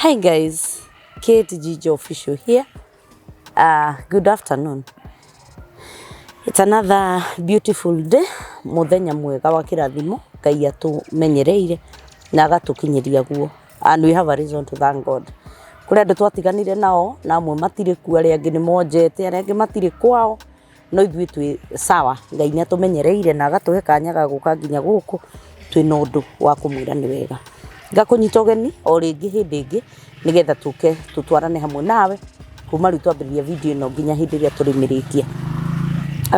Hi guys, Kate Jijo official here. Good afternoon. It's another beautiful day, muthenya mwega wa kirathimo Ngai atumenyereire na agatukinyiria guo. And we have a reason to thank God. Kuri andu twatiganire nao na amwe matirĩ kuo, arĩa angĩ nĩ monjete, arĩa angĩ matirĩ kwao, no ithuĩ twĩ sawa. Ngai nĩ atũmenyereire na agatũhe kanya ga gũka nginya gũkũ twĩna ũndũ wa kũmwĩra nĩ wega. Ngakũnyita ũgeni o rĩngĩ hĩndĩ ĩngĩ nĩgetha tũke tũtwarane hamwe nawe kuma rĩu twambĩrĩria video ĩno nginya hĩndĩ ĩrĩa tũrĩmĩrĩkia.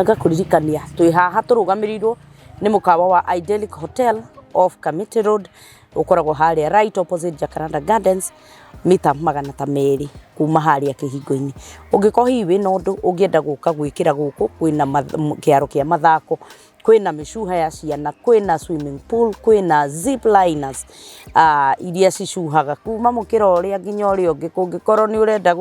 Ngakũririkania twĩ haha tũrũgamĩrĩirwo nĩ mũkawa wa Idyllic Hotel off Kamiti Road, ũkoragwo harĩa right opposite Jacaranda Gardens, mita 200 kuma harĩa kĩhingo-inĩ. Ũngĩkorwo hihi wĩna ũndũ ũngĩenda gũka gwĩkĩra gũkũ, kwĩna kĩaro kĩa mathako, kwĩna mĩcuha ya ciana, kwĩna swimming pool, kwĩna zip liners iria cicuhaga kuma mũkĩra ũrĩa nginya ũrĩa ũngĩ. Kũngĩkorwo nĩ ũrenda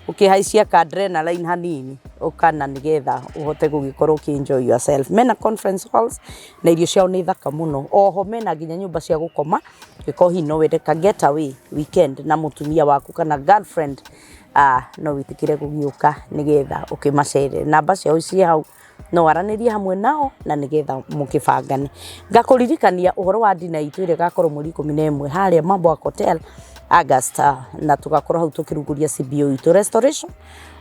gũkĩhaicia ka adrenaline hanini, ũkana nĩgetha ũhote gũgĩkorwo ũkĩ enjoy yourself. Mena conference halls na irio ciao nĩ thaka mũno. Oho mena nginya nyũmba cia gũkoma, ũngĩkorwo hihi no wende ka getaway weekend na mũtumia waku kana girlfriend, no wĩtĩkĩre gũgĩũka nĩgetha ũkĩmacerere. Namba ciao ciĩ hau, no waranĩrie hamwe nao na nĩgetha mũkĩbangane. Ngakũririkania ũhoro wa dinner itũ ĩrĩa ĩgakorwo mweri 11 harĩa Mambwak Hotel August, na tũgakorwo hau tũkĩrugũria CBO itũ, Restoration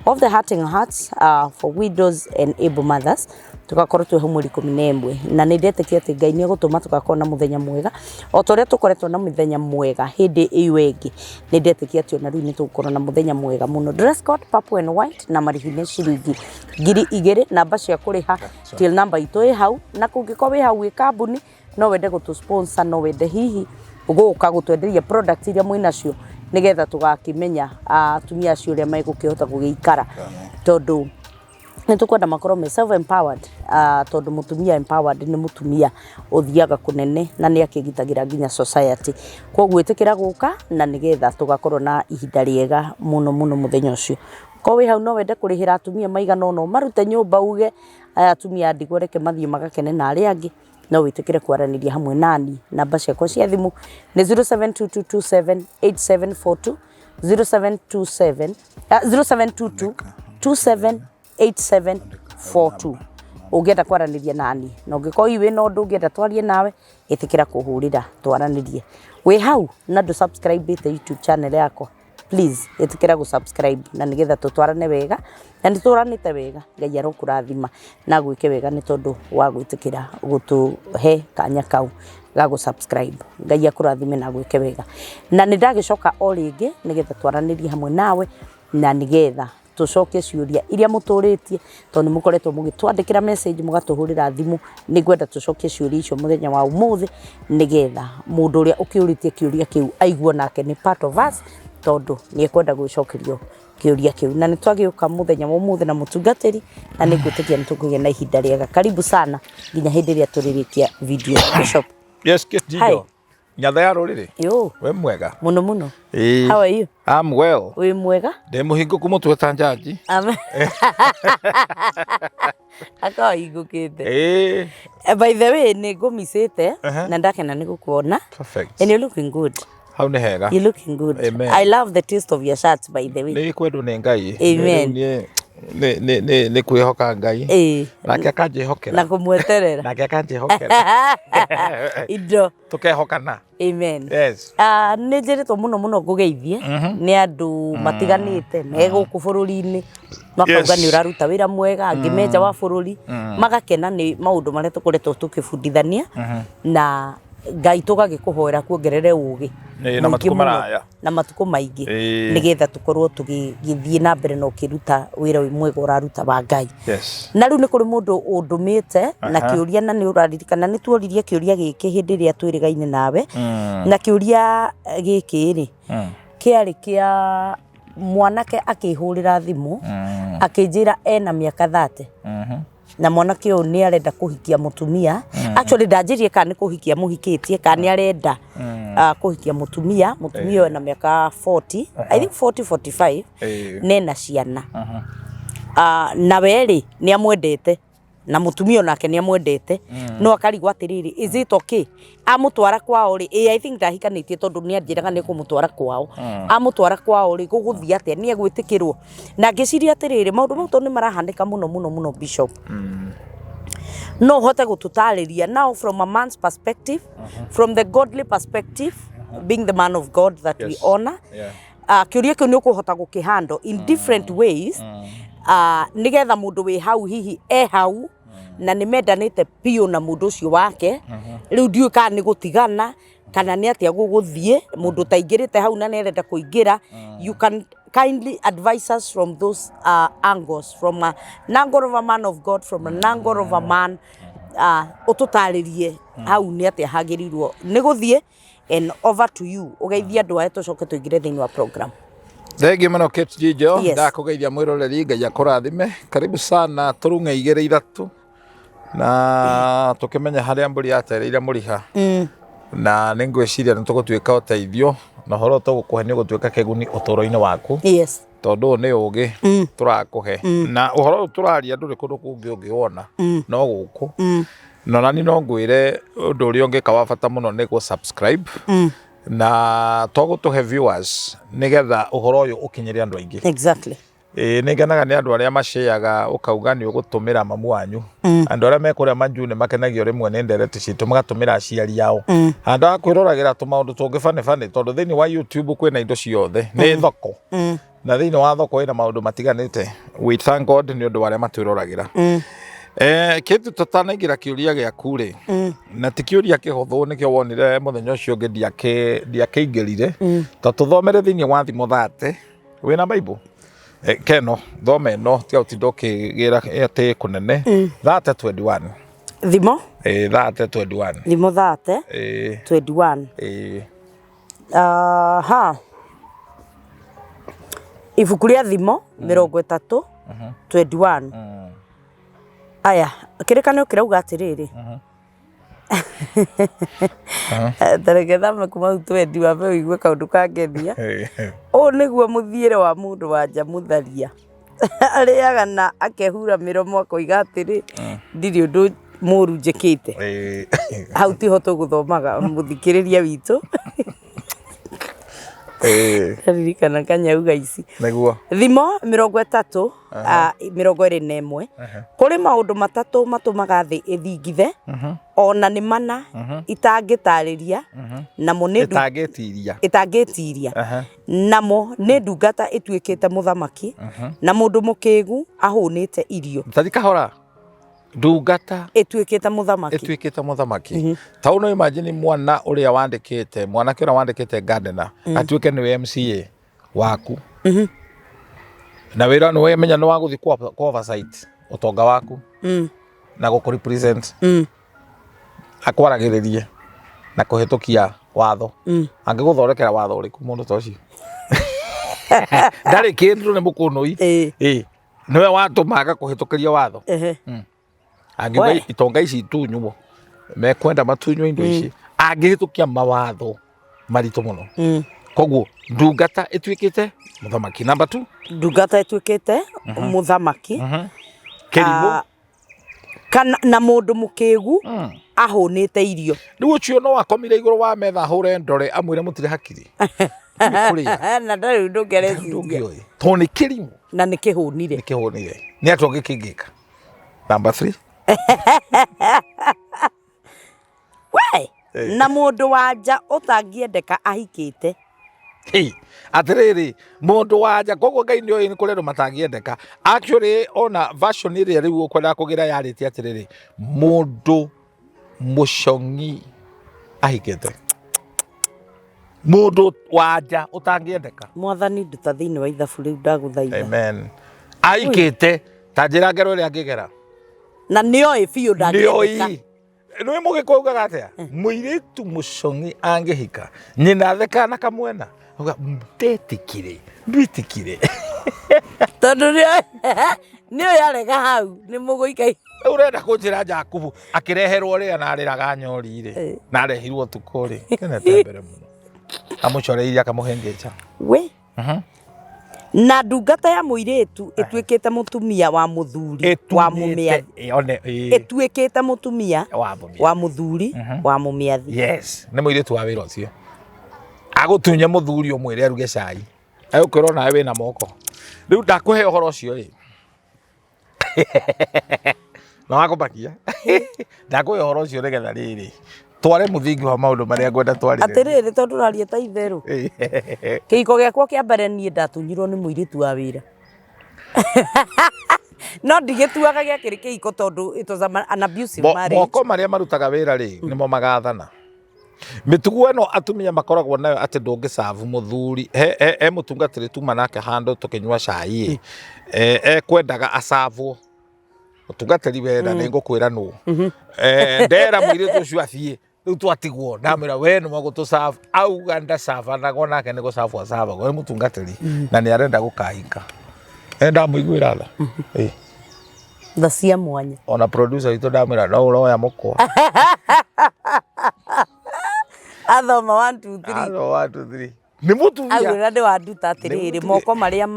of the Hurting Hearts for Widows and Able Mothers. Tũgakorwo twĩ hau mweri 11 na nĩ ndetĩkia atĩ Ngai nĩ egũtũma tũgakorwo na mũthenya mwega o ta ũrĩa tũkoretwo na mũthenya mwega hĩndĩ ĩyo ĩngĩ. Nĩ ndetĩkia atĩ ona rĩu nĩ tũgũkorwo na mũthenya mwega mũno. Dress code purple and white na marĩhi nĩ ciringi 2000. Namba cia kũrĩha, till number itũ ĩ hau, na kũngĩkorwo wĩ hau wĩ kambuni no wende gũtũ sponsor, no wende hihi gũka gũtwenderia product iria mwĩnacio nĩgetha tũgakĩmenya atumia acio ũrĩa megũkĩhota gũgĩikara, tondũ nĩ tũkwenda makorwo me self empowered, tondũ mũtumia empowered nĩ mũtumia ũthiaga kũnene na nĩ akĩgitagĩra nginya society. Koguo ĩtĩkĩra gũka na nĩgetha tũgakorwo na ihinda rĩega mũno mũno mũthenya ũcio. Korwo wĩ hau no wende kũrĩhĩra atumia maigana ũna, marute nyũmba, uge aya atumia a ndigwa reke mathiĩ magakene na arĩa angĩ, no wĩtĩkĩre kwaranĩria hamwe nani. Namba ciakwa cia thimũ nĩ 0722278742, 0727, 0722 278742 ũngĩenda kwaranĩria nani. Na ũngĩkorwo hihi wĩna ũndũ ũngĩenda twarie nawe, ĩtĩkĩra kũhũrĩra twaranĩrie. Wĩ hau na ndũ subscribe ĩte YouTube channel yakwa, please ĩtĩkĩra gũ subscribe na nĩgetha tũtwarane wega, na nĩ tũranĩte wega. Ngai arokũrathima na gwĩke wega nĩ tondũ wa gwĩtĩkĩra gũtũhe kanya kau ga gũ subscribe. Ngai akũrathime na gwĩke wega. Na nĩ ndagĩcoka o rĩngĩ nĩgetha twaranĩrie hamwe nawe na nĩgetha tũcokie ciũria iria mũtũrĩtie, tondũ nĩ mũkoretwo mũgĩtwandĩkĩra message, mũgatũhũrĩra thimũ. Nĩ ngwenda tũcokie ciũria icio mũthenya wa ũmũthĩ nĩgetha mũndũ ũrĩa ũkĩũrĩtie kĩũria kĩu aigue nake nĩ part of us, tondũ nĩ ekwenda gwĩcokerio kĩũria kĩu. Na nĩ twagĩũka mũthenya wa ũmũthĩ na mũtungatĩri, na nĩ ngwĩtĩkia nĩ tũkũgĩa na ihinda rĩega. Karibu sana nginya hĩndĩ ĩrĩa tũrĩrĩkia video. Bishop. Yes, Kate Hi. Jijo. Nyatha ya rũrĩrĩ. Yo. We mwega. Mũno mũno. Ĩĩ. How are you? I'm well. Wĩ mwega? Ndĩ mũhingũku mũtwe ta njanji. Amen. Akorwo hingũkĩte. Ĩĩ. By the way, nĩ ngũmicĩte na ndakena nĩ gũkuona. Perfect. And you're looking good. Hau nĩ hega. You're looking good. Amen. I love the taste of your shirts, by the way. Nĩ kwendwo nĩ Ngai. Amen. Rĩu niĩ nĩ kwĩhoka Ngai. Nake akanjĩhokera. Na kũmweterera. Nake akanjĩhokera. Indo. Tũkehokana. Amen. Yes. Nĩ njĩrĩtwo mũno mũno ngũgeithie nĩ andũ matiganĩte me gũkũ bũrũri-inĩ, makauga nĩ ũraruta wĩra mwega, angĩ me nja wa bũrũri magakena nĩ maũndũ marĩa tũkoretwo tũkĩbundithania, na Ngai tũgagĩkũhoera kuongerere ũgĩ Ĩĩ, na mũingĩ matukũ mũno, maraya. Na matukũ maingĩ, nĩgetha tũkorwo tũgĩthiĩ na mbere na ũkĩruta wĩra ũyũ mwega ũraruta wa Ngai. Na rĩu nĩ kũrĩ mũndũ ũndũmĩte na kĩũria, na nĩ ũraririkana nĩ tuoririe kĩũria gĩkĩ hĩndĩ ĩrĩa twĩrĩgaine nawe. Na kĩũria gĩkĩ rĩ, kĩarĩ kĩa mwanake akĩhũrĩra thimũ akĩnjĩra ena mĩaka 30 na mwanake ũyũ nĩ arenda kũhikia mũtumia. Actually ndanjĩrie kana nĩ kũhikia mũhikĩtie kana nĩ arenda kũhikia mũtumia. Mũtumia ũyũ ena mĩaka 40, I think 40, 45, nena ciana. Na we rĩ, nĩ amwendete. Na mũtumia onake nĩ amwendete, no akarigwo atĩrĩrĩ, is it okay amũtwara kwao rĩ? Ĩ, I think ndahikanĩtie, tondũ nĩ anjĩraga nĩ kũmũtwara kwao. Amũtwara kwao rĩ, gũgũthiĩ atĩa? Nĩ egwĩtĩkĩrwo? Na ngĩciria atĩrĩrĩ, maũndũ mau tondũ nĩ marahanĩka mũno mũno mũno, Bishop, no ũhote gũtũtarĩria now from a man's perspective, from the godly perspective, being the man of God that we honor. Kĩũria kĩu nĩ ũkũhota gũkĩhandle in different ways, nĩgetha mũndũ wĩ hau, hihi e hau na nĩ mendanĩte biũ na mũndũ ũcio wake, rĩu ndiũĩ kana nĩ gũtigana kana nĩ atĩa gũgũthiĩ, mũndũ ũtaingĩrĩte hau na nĩ arenda kũingĩra, you can kindly advise us from those angles, from an angle of a man of God, from an angle of a man, ũtũtarĩrie hau nĩ atĩa hagĩrĩirwo nĩ gũthiĩ. And over to you, ũgeithie andũ aya, tũcoke tũingĩre thĩinĩ wa program. Thengiũ mũno, Kate Jijo. Ndakũgeithia mwĩroreri, Ngai akũrathime. Karibu sana, tũrung'e igĩrĩ ithatũ na tũkĩmenye harĩa mbũri yatereire mũriha, na nĩ ngwĩciria nĩ tũgũtuĩka ũteithio na ũhoro ũyũ tũgũkũhe nĩ ũgũtuĩka kĩguni ũtũũro-inĩ waku, tondũ ũyũ nĩ ũgĩ tũrakũhe, na ũhoro ũyũ tũraria ndũrĩ kũndũ kũngĩ ũngĩwona no gũkũ. Na nani no ngwĩre ũndũ ũrĩa ũngĩka wa bata mũno nĩ gũ subscribe na to gũtũhe viewers, nĩgetha ũhoro ũyũ ũkinyĩre andũ aingĩ. Ĩĩ, nĩ ngenaga nĩ andũ arĩa maciaga, ũkauga nĩ ũgũtũmĩra mamu wanyu. Andũ arĩa me kũrĩa manju nĩ makenagio rĩmwe nĩ ndereti citũ, magatũmĩra aciari ao handũ ha kwĩroragĩra tũmaũndũ tũngĩ bane bane, tondũ thĩinĩ wa YouTube kwĩna indo ciothe, nĩ thoko, na thĩinĩ wa thoko ĩna maũndũ matiganĩte. We thank God nĩ ũndũ wa arĩa matwĩroragĩra. Kĩndũ tũtanaingĩra kĩũria gĩaku rĩ, na ti kĩũria kĩhũthũ, nĩkĩo wonire mũthenya ũcio ũngĩ ndiakĩingĩrire. Ta tũthomere thĩinĩ wa Thimo 30. Wĩna Bible? Keno thoma ĩno, tiga gũtinda ũkĩgĩra atĩ kũnene. 30:21. Thimo? 30:21. Thimo 30 21. Aha, ibuku rĩa Thimo 30:21. Aya, kĩrĩkanĩro kĩrauga atĩrĩrĩ, tareke thame kuma hau twendi wambe ũigue kaũndũ kangenia. Ũũ nĩguo mũthiĩre wa mũndũ wa nja mũtharia: arĩaga na akehura mĩromo, akoiga atĩrĩ, 'Ndirĩ ũndũ mũũru njĩkĩte.' Hau tiho tũgũthomaga, mũthikĩrĩria witũ. Ndaririkana kanyau ici. Nĩguo. Thimo 30:21: Kũrĩ maũndũ matatũ matũmaga thĩ ĩthingithe, ona nĩ mana itangĩtarĩria, namo nĩ ĩtangĩtiria. Ĩtangĩtiria. Namo nĩ ndungata ĩtuĩkĩte mũthamaki, na mũndũ mũkĩgu ahũnĩte irio. Tathi kahora. Ndungata ĩtuĩkĩte mũthamaki. Ĩtuĩkĩte mũthamaki. Ta no imagine mwana ũrĩa wandĩkĩte, mwanake ũrĩa wandĩkĩte gardener atuĩke nĩwe MCA waku, na wĩra nĩ wemenya nĩ wa gũthiĩ kwa oversight ũtonga waku na gũkũ represent, akwaragĩrĩrie na kũhĩtũkia watho. Angĩgũthondekera watho ũrĩkũ mũndũ ta ũcio? Ndarĩ kĩndũ, nĩ mũkũnũi. Ĩĩ, nĩwe watũma agakũhĩtũkĩria watho. Angiuga itonga ici itunywo, mekwenda matunywo indo ici, angĩhĩtũkia mawatho maritũ mũno. Koguo ndungata ĩtuĩkĩte mũthamaki, number two. Ndungata ĩtuĩkĩte mũthamaki. Kĩrimũ. Ah, kana na mũndũ mũkĩgu ahũnĩte irio. Rĩu ũcio no akomire igũrũ wa metha, ahũre ndore, amwĩre mũtirĩ hakiri. Nĩ kũrĩa. Na ndarĩ ũndũ ũngĩ areciria. Ndũngĩoĩ tondũ nĩ kĩrimũ. Na nĩ kĩhũnire. Nĩ kĩhũnire. Nĩ atĩa ũngĩ kĩngĩka? Number three. We na mũndũ wa nja ũtangĩendeka ahikĩte. Hey, atĩrĩrĩ, mũndũ wa nja, koguo Ngai nĩ oĩ nĩ kũrĩ andũ matangĩendeka. Actually, ona version ĩrĩa rĩu ũkwendaga kũgĩra yarĩtie atĩrĩrĩ, mũndũ mũcong'i ahikĩte, mũndũ wa nja ũtangĩendeka. Mwathani, nduta thĩinĩ wa ithabu rĩu, ndagũthaitha. Amen. Ahikĩte, ta njĩra ngero ĩrĩa angĩgera. Na nĩoĩ biũ ndangĩendeka. Nĩoĩ. Nĩ mũgĩkũyũ ugaga atĩa? Mũirĩtu mũcong'i angĩhika, nyina athekaga na kamwena, auga ndetĩkire, ndwĩtĩkire. Tondũ nĩoĩ arega hau nĩ mũgũika. Rĩu ũrenda kũnjĩra Jakubu akĩreherwo rĩa na arĩraga nyori rĩ, na arehirwo ũtukũ rĩ, kenete mbere mũno, amũcoreirie akamũhĩngĩca. We. Na ndungata ya mũirĩtu ĩtuĩkĩte mũtumia wa mũthuri wa mũmĩathi. Ĩtunĩte, one, ĩĩ. Ĩtuĩkĩte mũtumia Wa mũmĩathi. wa mũthuri wa mũmĩathi. Yes, nĩ mũirĩtu wa wĩra ũcio. Agũtunye mũthuri ũmwĩre aruge cai. Egũkwĩra onawe wĩna moko. Rĩu ndakũhe ũhoro ũcio rĩ. Na wakũmakia. Ndakũhe ũhoro ũcio nĩgetha rĩrĩ. Tware mũthingi wa maũndũ marĩa ngwenda twarĩrĩrie. Atĩrĩrĩ, tondũ ũraria ta itherũ. Kĩhiko gĩakwa kĩa mbere niĩ ndatunyirwo nĩ mũirĩtu wa wĩra. No ndigĩtuaga gĩakĩrĩ kĩhiko tondũ it was an abusive marriage. Moko marĩa marutaga wĩra rĩ, nĩmo magathana. Mĩtugo ĩno atumia makoragwo nayo atĩ ndũngĩcabu mũthuri he, he, he mũtungatĩri tuma nake handũ tũkĩnyua cai ĩ ekwendaga acabwo mũtungatĩri wena nĩ ngũkwĩra nũ ndera mũirĩtu ũcio athiĩ rĩu twatigwo ndamwĩra we nĩ wagũtũcabu auga ndacabanagwo nake nĩ gũcabwo acabagwo nĩ mũtungatĩri na nĩ arenda gũkahika ndamũiguĩra tha. Tha cia mwanya. Ona producer witũ ndamwĩra no ũroya mũkwa. Athoma 1 2 3. Athoma 1 2 3. Nĩ mũtumia. Augĩra nĩ wanduta atĩrĩrĩ, moko marĩa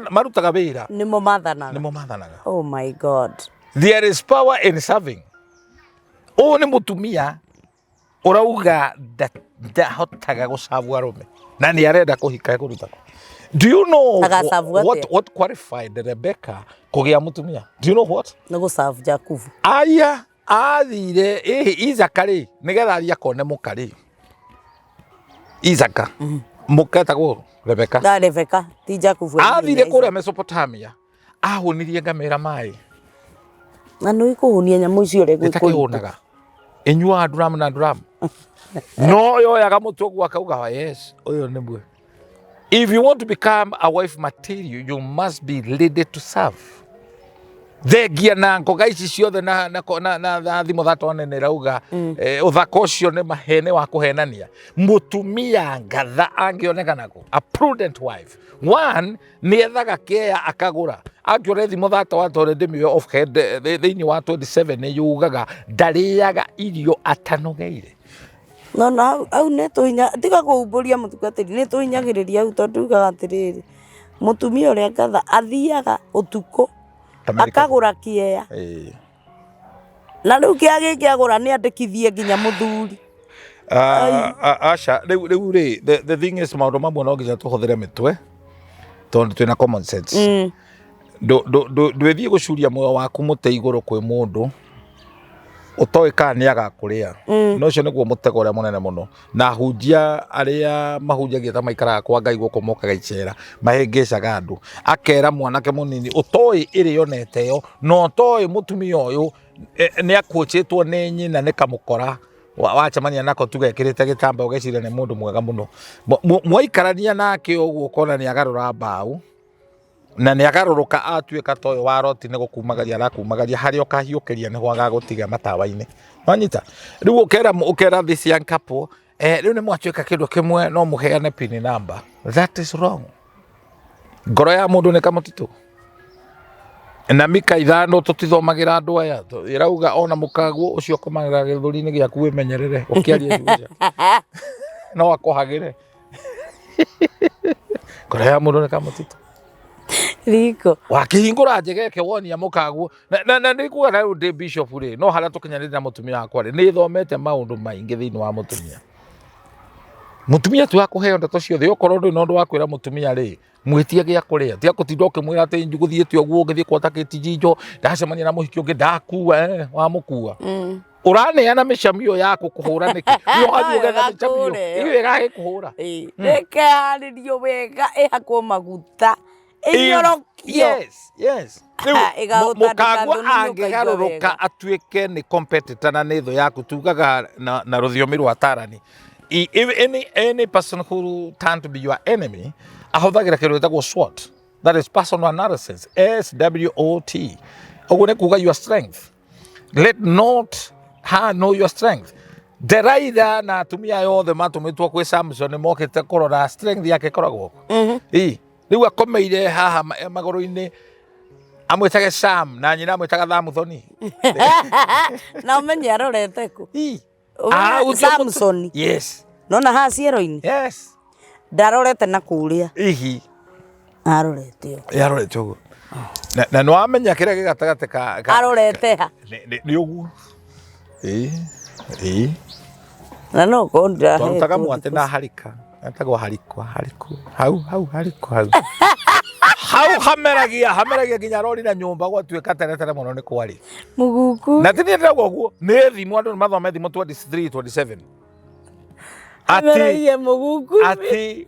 marutaga wĩra nĩmo mathanaga. Nĩmo mathanaga. Oh my God. There is power in serving. Ũyũ nĩ mũtumia ũrauga ndahotaga gũcabu arũme na nĩ arenda kũhika ekũruta kũ. Do you know Agacabu atĩa? what qualified Rebecca kũgĩa mũtumia? Do you know what? Nĩ gũcabu Jakubu. Aya athire Isaka rĩ nĩgetha athiĩ akone mũka rĩ. Isaka mũka etagwo Rebecca. Na Rebecca ti Jakubu. Athire kũrĩa Mesopotamia ahũnirie ngamĩra maĩ. Na nĩ kũhũnia nyamũ icio ũrĩa gwĩ kũritũ. Ĩtakĩhũnaga. Ĩnyuaga nduramu na nduramu. No yoyaga mũtwe ũguo akauga yes, ũyũ nĩ mwe. If you want to become a wife material, you must be ready to serve. Thengia na ngoga ici ciothe na thimũ thato nene irauga ũthaka ũcio nĩ mahene wa kũhenania. Mũtumia ngatha angĩoneka kũ? A prudent wife. One, nĩ ethaga kĩea akagũra. Angĩore thimũ thata wa tore ndĩmĩoe off head thĩinĩ wa 27 nĩ yugaga ndarĩaga irio atanogeire. No na hau nĩ tũhinya tiga kũhumbũria mũtungatĩri nĩ tũhinyagĩrĩria hau tondũ ugaga atĩrĩrĩ mũtumia ũrĩa ngatha athiaga ũtukũ akagũra kĩea na rĩu kĩa gĩkĩ agũra nĩ andĩkithie nginya mũthuri. Aca rĩu rĩ the thing is maũndũ mamwe no nginya tũhũthĩre mĩtwe tondũ twĩna common sense. Ndwĩthiĩ gũcuria muoyo waku mũtĩ igũrũ kwĩ mũndũ ũtoĩ kana nĩ agakũrĩa. Na ũcio nĩguo mũtego ũrĩa mũnene mũno. Na ahunjia arĩa mahunjagia ta maikaraga kwa Ngai gũkũ mokaga icera mahĩngĩcaga andũ. Akera mwanake mũnini ũtoĩ ĩrĩa onete yo na ũtoĩ mũtumia ũyũ nĩ akuochĩtwo nĩ nyina nĩ kamũkora wacemania nako tuge ekĩrĩte gĩtambaya ũgeciria nĩ mũndũ mwega mũno. Mwaikarania nake ũguo ũkona nĩ agarũra mbaũ na nĩ agarũrũka atuĩka ta ũyũ wa Loti nĩ gũkumagaria arakumagaria harĩa ũkahiũkĩria nĩho agagũtiga matawa-inĩ. Wanyita? Rĩu ũkera this young couple rĩu nĩ mwatuĩka kĩndũ kĩmwe no mũheane pin number. That is wrong. Ngoro ya mũndũ nĩ kamũtitũ. Na Mika 5 tũtithomagĩra andũ aya. Ĩrauga ona mũkaguo ũcio ũkomagĩra gĩthũri-inĩ gĩaku wĩmenyerere ũkĩaria ciugo ciaku. No akũhagĩre. Ngoro ya mũndũ nĩ kamũtitũ. Riko. Wakĩhingũra njegeke wonia mũkaguo. Na nĩ kuga na rĩu ndĩ bishop rĩ, no harĩa tũkinyanĩte na mũtumia wakwa rĩ, nĩ thomete maũndũ maingĩ thĩinĩ wa mũtumia. Mũtumia ti wa kũheo ndeto ciothe, okorwo ndũrĩ na ũndũ wa kwĩra mũtumia rĩ, mwĩtie gĩa kũrĩa. Tiga gũtinda ũkĩmwĩra atĩ ngũthiĩte ũguo ngĩthiĩ kwata kĩtijinjo, ndacemania na mũhiki ũngĩ ndakua, wamũkua. Ũraneana mĩcamio yaku kũhũra nĩkĩ? Ũyũ wathiĩ ũgetha mĩcamio, ĩyo ĩgagĩkũhũra. Ĩkeharĩrio wega, ĩhakwo maguta, ĩnyorokio. Yes, yes. Rĩu, Ĩgagũtandĩka mũkagua thũnũ ũkaigua angĩgarũrũka wega. atuĩke nĩ competitor na nĩ thũ yaku, tugaga na rũthiomi rwa tarani. Any person who turn to be your enemy ahũthagĩra kĩndũ gĩtagwo SWOT. That is personal analysis, SWOT. Ũguo nĩ kuga your strength. Let not her know your strength. Delilah na atumia aya othe matũmĩtwo kwĩ Samson nĩ mokĩte kũrora strength yake ĩkoragwo kũ. Ĩ, rĩu akomeire haha magũrũ-inĩ amwĩtage Sam na nyina amwĩtaga Thamuthoni. Na ũmenye arorete kũ. Ĩ. Ũmenye Ah, ũcio mũtu- Samson. Yes. Nona haha ciero-inĩ? Yes. Ndarorete na kũrĩa. Ihi. Arorete ũguo. Yarorete ũguo. Na nĩ wamenya kĩrĩa gĩ gatagatĩ ka Arorete ha? Nĩ ũguo. Ĩĩ. Ĩĩ. Na no korwo ndĩrahetwo Twarutaga mwatĩ thikũ na harika. Etagwo harikwa, hariku. Hau, hau, hariku, hau. Hau hameragia, hameragia nginya rori na nyũmba gwatuĩka teretere mũno nĩ kwarĩ. Mũguku. Na ti niĩ ndĩrauga ũguo, nĩ thimũ andũ nĩ mathome thimũ 23, 27. Atĩ Hameragia mũguku. atĩ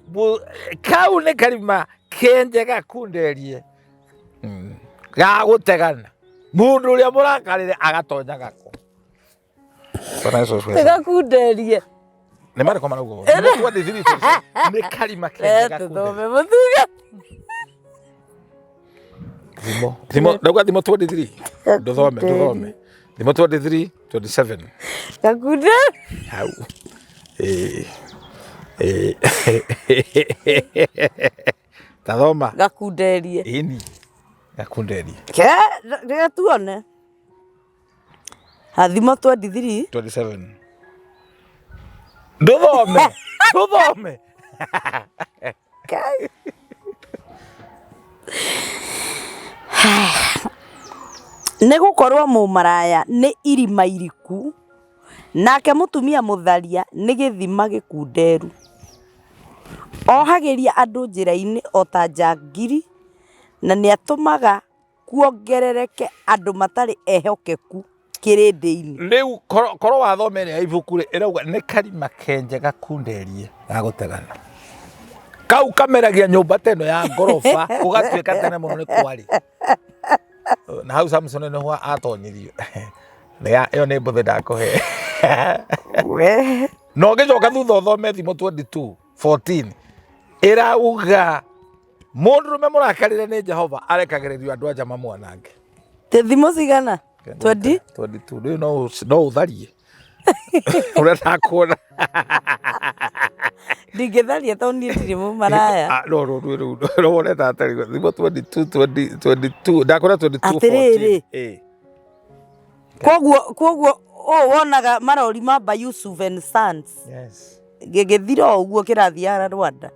kau nĩ karima kenje gakunderie ga gũtegana. Mũndũ ũrĩa mũrakarĩre agatonya gako. Bwana Yesu asifiwe sana. Gakunderie. Nĩ marĩkũ marauga ũguo? Thimũ 23, 27. Nĩ karima kenje gakunderie. Tũthome mũthuga. Thimo, thimo, ndauga thimo 23. Ndũthome, ndũthome. Thimo 23, 27. Gakunde. Hau. Eh. Eh. Tathoma. Gakunderie. Ĩni. Gakunderie. Ke, reke tuone. Thimo 23. 27. Ndũthome. Ndũthome. Kai. Nĩ gũkorwo mũmaraya nĩ irima iriku, nake mũtumia mũtharia nĩ gĩthima gĩkunderu. Ohagĩria andũ njĩra-inĩ o ta njangiri, na nĩatũmaga kuongerereke andũ matarĩ ehokeku kĩrĩndĩ-inĩ. Rĩu korwo wathoma ĩrĩa ibuku rĩ ĩrauga nĩ karima kenje gakunderie ga gũtegana. Kau kameragia nyũmba ta ĩno ya ngoroba gũgatuĩka tene mũno nĩ kwarĩ. Na hau Samson nĩho atonyirio. Ĩyo nĩ mbũthĩ ndakũhe. We. Na ũngĩcoka thutha ũthome thimo 22 14 ĩrauga mũndũrũme mũrakarĩre nĩ Jehova arekagĩrĩrio andũ anja mamwanange. Tĩ thimo cigana? 20? 22 rĩu no ũtharie ũrĩa ndakuona. Ndingĩtharia tondũ niĩ ndirĩ mũmaraya. Ah, no no rĩu no wone ta atarĩ thimo 22 20 22 ndakwĩra 22 Atĩrĩrĩ. 14. Eh. Koguo ũũ wonaga marori ma Yusuf and Sons. Yes. Gĩgĩthira o ũguo kĩrathiaga Rwanda.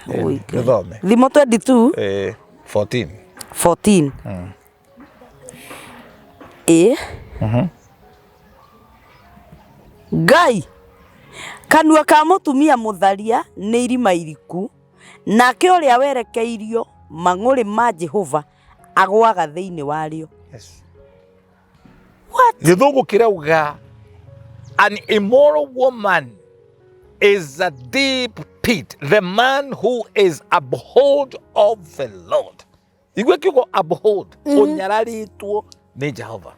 Ĩni. Gĩthome. Thimo 22 14. 14. Ĩ. Ngai kanua ka mũtumia mũtharia nĩ irima iriku, nake ũrĩa werekeirio mang'ũrĩ ma Jehova agũaga thĩinĩ warĩo. Yes. What? Gĩthũngũ kĩrauga an immoral woman is a deep pit, the man who is abhorred of the Lord. Igwe kiugo abhorred, ũnyararĩtwo nĩ Jehova.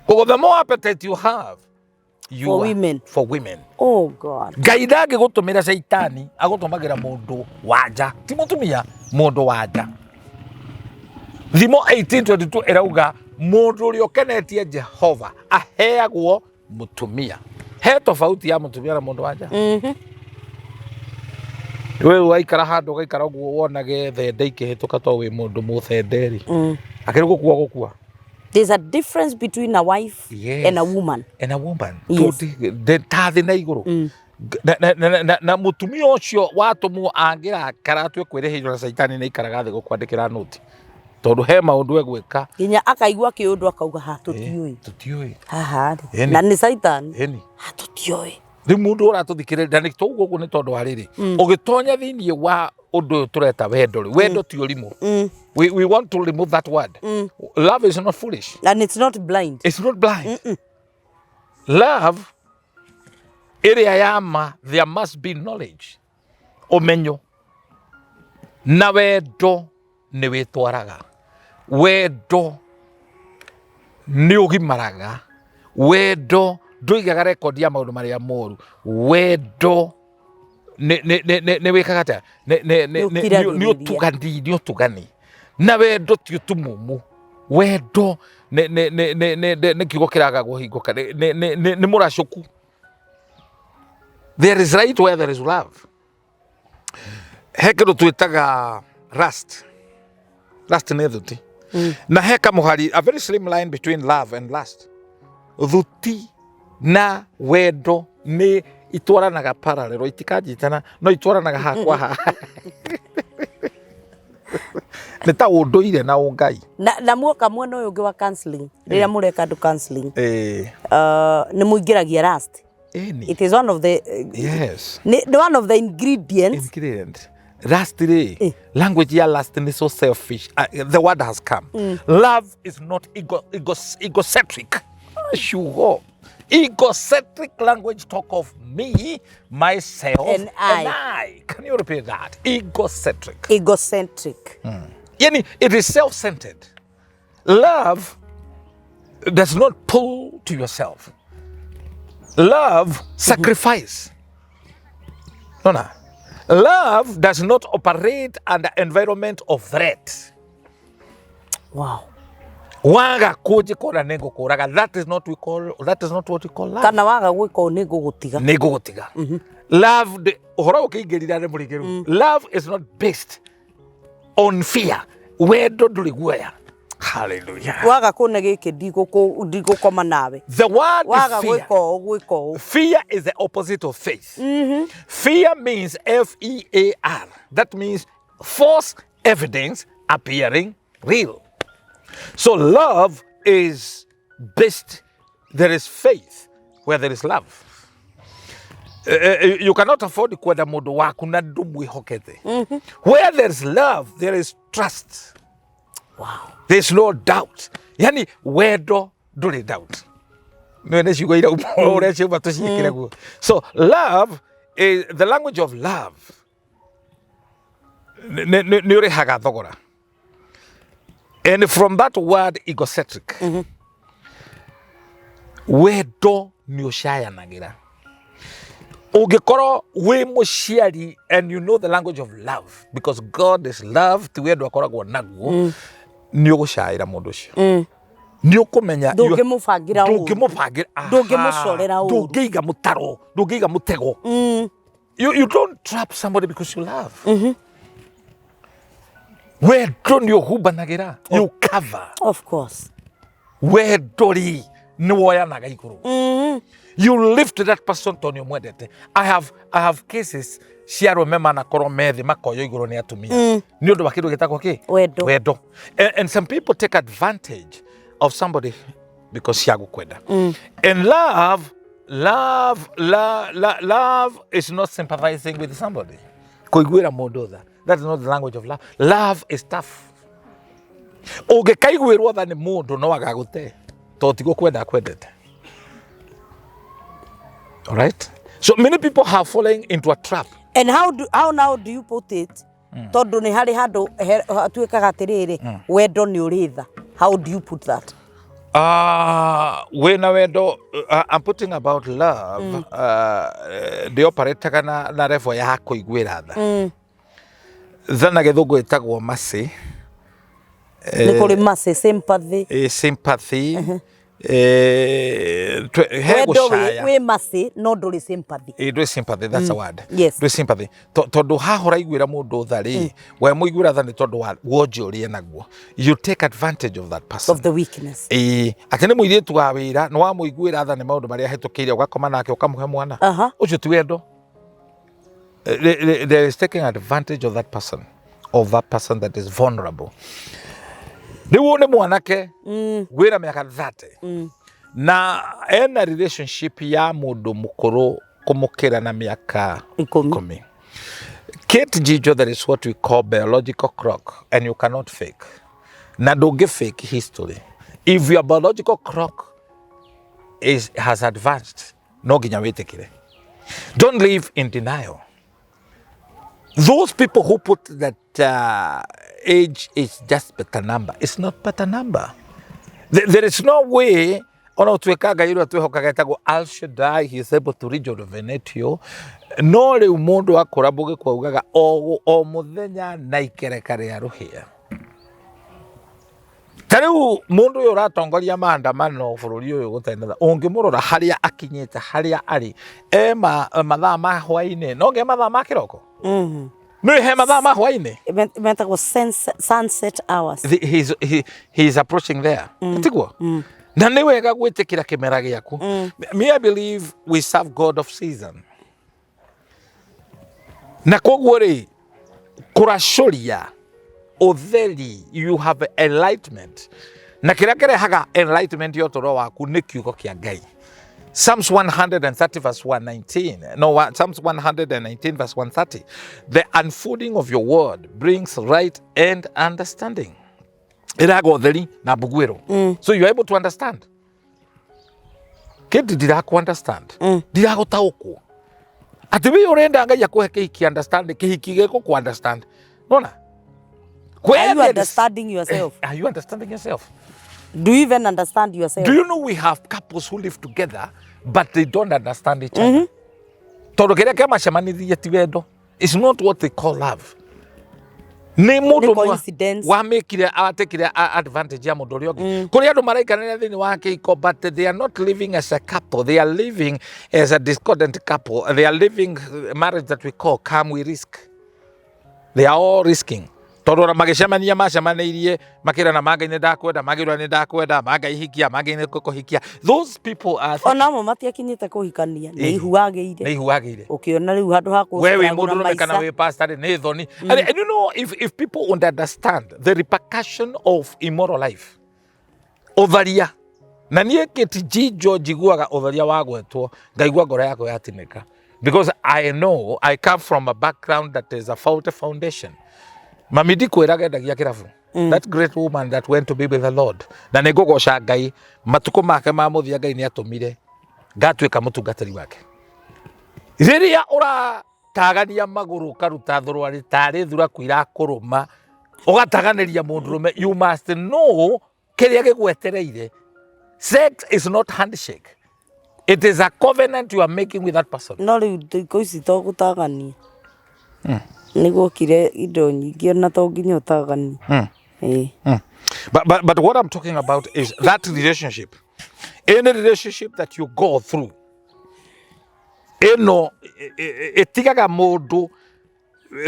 Koguo the more appetite you have, you For are- women. For women. Oh God. Ngai ndangĩgũtũmĩra caitani, agũtũmagĩra mũndũ wanja, ti mũtumia, mũndũ wanja. Thimo 18:22 ĩrauga mũndũ ũrĩa ũkenetie Jehova aheagwo mũtumia. He tofauti ya mũtumia na mũndũ wanja. We waikara handũ ũgaikara ũguo wonage thende ikĩhĩtũka to wĩ mũndũ mũthenderi. Akĩrĩ gũkua gũkua. There's a difference between a wife Yes. and a woman. And a woman. Yes. Ta thĩ na igũrũ. Na mũtumia ũcio watũmwo angĩrakara atue kwĩrĩhĩrio na caitani nĩ aikaraga thĩ gũkwandĩkĩra noti. Tondũ he maũndũ egwĩka. Nginya akaigua kĩũndũ akauga ha tũtiũĩ. Tũtiũĩ. Haha rĩ. Ĩni. Na nĩ caitani. Ĩni. Ha tũtiũĩ. Rĩu mũndũ ũratũthikĩrĩria na nĩ tũguo ũguo nĩ tondũ wa rĩrĩ ũgĩtonya thĩinĩ wa ũndũ ũyũ tũreta wendo rĩ, wendo ti ũrimũ. We want to remove that word. Love is not foolish. And it's not blind. It's not blind. Love ĩrĩa ya ma, there must be knowledge. Ũmenyo. Na wendo nĩ wĩtwaraga. Wendo nĩ ũgimaraga. Wendo ndũigaga rekondi ya maũndũ marĩa moru. Wendo nĩ wĩkaga atĩa? Nĩ ũtugani, nĩ ũtugani. Na wendo ti ũtumumu. Wendo nĩ kiugo kĩraga kũhingũka, nĩ mũracũku. There is right where there is love. He kĩndũ twĩtaga lust. Lust nĩ thuti. Na he kamũhari, a very slim line between love and lust. Thuti na wendo nĩ Itwaranaga parallel, itikanjitana no itwaranaga hakwa ha nĩ ta ũndũire na ũngai. Na muoka mwena ũyũ ũngĩ wa counseling, rĩrĩa mũreka andũ counseling, nĩ mũingĩragia lust. Ĩni. It is one of the nĩ one of the ingredients. Ingredient. Lust rĩ, language ya lust ni so selfish. The word has come. Love is not egocentric. Ciugo egocentric language talk of me, myself and I. And I. Can you repeat that? Egocentric. Egocentric. Yani it is self-centered. Love does not pull to yourself. Love sacrifice. No. Love does not operate under environment of threat. Wow. Waga kunjikora nĩngũkũraga. That is not what we call love. Kana waga gwĩka ũũ nĩ ngũgũtiga. Nĩ ngũgũtiga. Love, ũhoro ũkĩingĩrira nĩ mũrĩngĩru. Love is not based on fear. Wendo ndũrĩ guoya. Hallelujah. Waga kũne gĩkĩ ndigũkoma nawe. The word Waga is fear. Gwĩka ũũ gwĩka ũũ. Fear is the opposite of faith. Fear means fear. That means false evidence appearing real. So love is based, there is faith where there is love. You cannot afford kwenda mũndũ waku na ndũmwĩhokete. Where there is love, there is trust. There is no doubt. Yani wendo ndũrĩ doubt. Nĩ nĩ ciugo irauma ũrĩa ciauma tũciĩkĩre guo. So love is the language of love. Nĩ ũrĩhaga thogora. And from that word egocentric, wendo nĩ ũcayanagĩra. Ũngĩkorwo wĩ mũciari and you know the language of love, because God is love, ti wendo akoragwo naguo, nĩ ũgũcaĩra mũndũ ũcio. Nĩ ũkũmenya Ndũngĩmũbangĩra ũru. Ndũngĩmũbangĩra. Ndũngĩmũcorera ũru. Ndũngĩiga mũtaro, ndũngĩiga mũtego. You don't trap somebody because you love. Wendo nĩ ũhumbanagĩra. You cover. Of course. Wendo rĩ nĩ woyanaga igũrũ. You lift that person tondũ nĩ ũmwendete. I have cases cia arũme manakorwo me thĩ makoywo igũrũ nĩ atumia nĩ ũndũ wa kĩndũ gĩtagwo kĩ? Wendo. Wendo. And some people take advantage of somebody because cia gũkwenda. And love is not sympathizing with somebody, kũiguĩra mũndũ tha. That is not the language of love. Love is tough. Ũngĩkaiguĩrwo tha nĩ mũndũ no agagũte tondũ ti gũkwenda akwendete. Alright, so many people have fallen into a trap. And how now do you put it, tondũ nĩ harĩ handũ hatuĩkaga atĩrĩrĩ, wendo nĩ ũrĩ tha? How do you put that? Wĩna wendo, I'm putting about love, ndĩoparĩtaga na level ya kũiguĩra tha. Tha na gĩthũngũ ĩtagwo mercy. Nĩ kũrĩ mercy, sympathy. Sympathy. He Wendo gũcaya. Wĩ mercy no ndũrĩ sympathy. Ndwĩ sympathy, that's a word. Ndwĩ sympathy. Tondũ haha ũraiguĩra mũndũ tha rĩ, we mũiguĩra tha nĩ tondũ wa wonje ũrĩa naguo. You take advantage of that person. Of the weakness. Ĩĩ, atĩ nĩ mũirĩtu wa wĩra, nĩ wamũiguĩra tha nĩ maũndũ marĩa ahĩtũkĩire, ũgakoma nake ũkamũhe mwana. Ũcio ti wendo. There is taking advantage of that person, of that person that is vulnerable. Rĩu ũyũ nĩ mwanake wĩna mĩaka 30 na ena relationship ya mũndũ mũkũrũ kũmũkĩra na mĩaka 10. 10. Kate Jijo, there is what we call biological clock, and you cannot fake. Na ndũngĩ fake history. If your biological clock has advanced, no nginya wĩtĩkĩre. Don't live in denial. Those people who put that age is just better number, it's not better number. There is no way ona ũtuĩka Ngai ũrĩa twĩhokaga etagwo Al Shaddai, he is able to rejuvenate you. No rĩu mũndũ akũra mũgĩkũ augaga o mũthenya na ikereka rĩa rũhĩa. Ta rĩu mũndũ ũyũ ũratongoria maandamano bũrũri ũyũ gũtenetha, ũngĩmũrora harĩa akinyĩte, harĩa arĩ, e mathaa ma hwaĩ-inĩ, no nginya mathaa ma kĩroko. Nĩ he mathaa ma hwaĩ-inĩ. Metagwo sunset hours. He's approaching there. Tiguo? Na nĩ wega gwĩtĩkĩra kĩmera gĩaku. Me, I believe we serve God of season. Na koguo rĩ, kũracũria ũtheri, you have enlightenment, na kĩrĩa kĩrehaga enlightenment ya ũtũũro waku nĩ kiugo kĩa Ngai. Psalms 130 verse 119, no, Psalms 119 verse 130, "The unfolding of your word brings light and understanding." Ĩraga ũtheri na mbuguĩro. So you are able to understand. Kĩndĩ ndiraku understand, ndiragũtaũkwo atĩ wĩ ũrenda Ngai akũhe kĩhiki understand, kĩhiki gĩkũ understand nona. Are you understanding yourself? Are you understanding yourself? Do you even understand yourself? Do you know we have couples who live together but they don't understand each other? Tondũ kĩrĩa kĩamacemanithirie ti wendo. It's not what they call love. Nĩ mũndũ Nĩ coincidence. Wamĩkire atekire advantage ya mũndũ ũrĩa ũngĩ. Kũrĩ andũ maraikarania thĩinĩ wa kĩhiko, but they are not living as a couple. They are living as a discordant couple. They are living marriage that we call come we risk. They are all risking. Tondũ ona magĩcemania macemanĩirie makĩrana, mangai nĩ ndakwenda, magĩrwo nĩ ndakwenda, mangai hikia, mangai nĩ kũhikia. Those people are Ona amwe matiakinyĩte kũhikania, nĩ ihu nĩ wagĩire. Ihu wagĩire. Ũkĩona rĩu handũ ha We wĩ kũcagũra mũndũrũme kana maica. Wĩ pastor nĩ thoni. And if people would understand the repercussion of immoral life, ũtharia, na niĩ Kĩti Jijo njiguaga ũtharia wagwetwo ngaigua ngoro yakwa yatinĩka, because I know I come from a background that is a faulty foundation. Mami ndikwĩraga endagia kĩrabu, that great woman that went to be with the Lord, na nĩ ngũgoca Ngai matukũ make ma mũthia Ngai nĩ atũmire ngatuĩka mũtungatĩri wake. Rĩrĩa ũratagania magũrũ ũkaruta thũrũarĩ tarĩ thuraku irakũrũma, ũgataganĩria mũndũrũme, you must know kĩrĩa gĩgwetereire. Sex is not handshake. It is a covenant you are making with that person. No rĩu thikũ ici to gũtagania, nĩ gwokire indo nyingĩ, ona to nginya ũtaganie. Ĩĩ. But what I'm talking about is that relationship, any relationship that you go through, ĩno ĩtigaga mũndũ.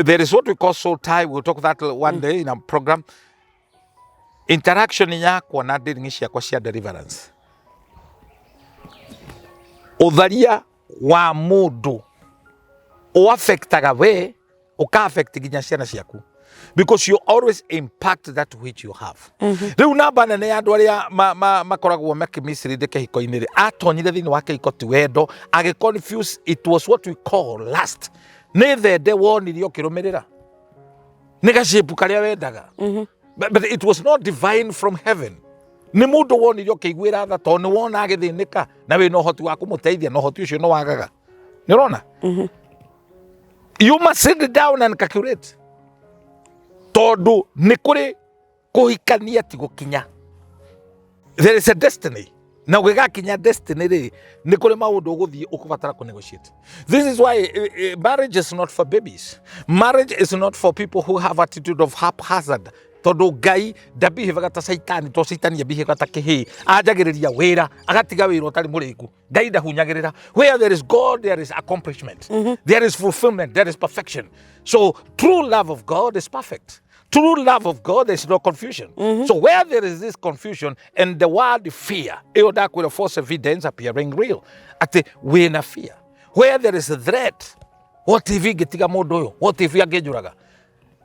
There is what we call soul tie. We'll talk that one day in a program. Interaction yakwa na dealing ciakwa cia deliverance, ũtharia wa mũndũ ũaffectaga we, ũka affect nginya ciana ciaku, because you always impact that which you have. Rĩu namba nene ya andũ arĩa makoragwo makĩmislead kĩhiko-inĩ rĩ, atonyire thĩinĩ wa kĩhiko ti wendo, agĩ confuse. It was what we call lust. Nĩ thende wonire ũkĩrũmĩrĩra, nĩ gacĩmbu karĩa wendaga, but it was not divine from heaven. Nĩ mũndũ wonire ũkĩiguĩra tha tondũ nĩ wona agĩthĩnĩka na wĩna ũhoti wa kũmũteithia, na ũhoti ũcio nĩ wagaga. Nĩ ũrona, you must sit down and calculate, tondũ nĩ kũrĩ kũhikania ti gũkinya. There is a destiny, na ũgĩgakinya destiny rĩ, nĩ kũrĩ maũndũ ũgũthiĩ ũkũbatara kũ negotiate. This is why marriage is not for babies. Marriage is not for people who have attitude of haphazard, tondũ Ngai ndambihivaga ta Caitani, to Caitani ambihivaga ta kĩhĩĩ, anjagĩrĩria wĩra agatiga wĩra ũtarĩ mũrĩku. Ngai ndahunyagĩrĩra. Where there is God, there is accomplishment, there is fulfillment, there is perfection. So true love of God is perfect. True love of God, there is no confusion. So where there is this confusion and the word fear, ĩyo ndakwĩra, false evidence appearing real, atĩ wĩna fear. Where there is a threat, what if ingĩtiga mũndũ ũyũ? What if angĩnjũraga?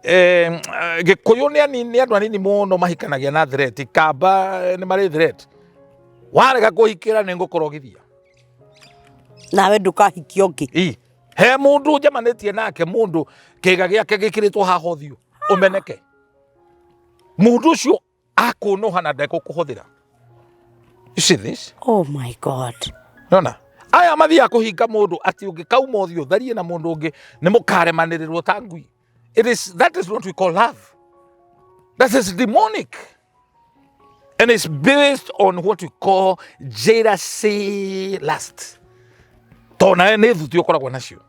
Gĩkũyũ nĩ anini, nĩ andũ anini mũno mahikanagia na threat. Kamba nĩ marĩ threat, warega kũhikĩra nĩ ngũkũrogithia. Nawe ndũkahikia ũngĩ. Ĩ, he mũndũ njamanĩtie nake, mũndũ kĩga gĩake gĩkĩrĩtwo haha ũthiũ ũmeneke, mũndũ ũcio akũnũha na ndekũkũhũthĩra. You see this? Oh my God. Nona aya mathiaga kũhinga mũndũ atĩ ũngĩkauma ũthiũ ũtharie na mũndũ ũngĩ nĩ mũkaremanĩrĩrwo ta ngui. It is that is what we call love. That is demonic and it's based on what we call jealousy, lust, tondũ nawe nĩ thuti ũkoragwo nacio.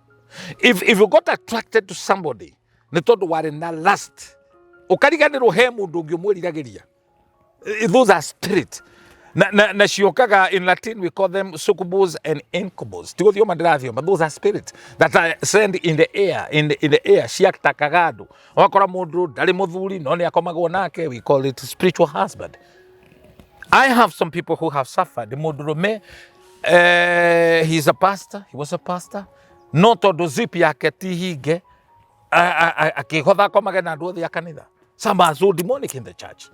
If you got attracted to somebody nĩ tondũ warĩ na lust, ũkariganĩrwo he mũndũ ũngĩ ũmwĩriragĩria. Those are spirit na ciokaga. In Latin we call them succubus and incubus. Tigũthioma ndĩrathioma. Those are spirits that are sent in the air, in the air, ciatakaga andũ. Ũgakora mũndũ ndarĩ mũthuri no nĩ akomagwo nake. We call it spiritual husband. I have some people who have suffered. Mũndũrũme, he's a pastor, he was a pastor, no tondũ zip yake ti hinge. Akĩhotha akomage na andũ othe a kanitha. Some are so demonic in the church.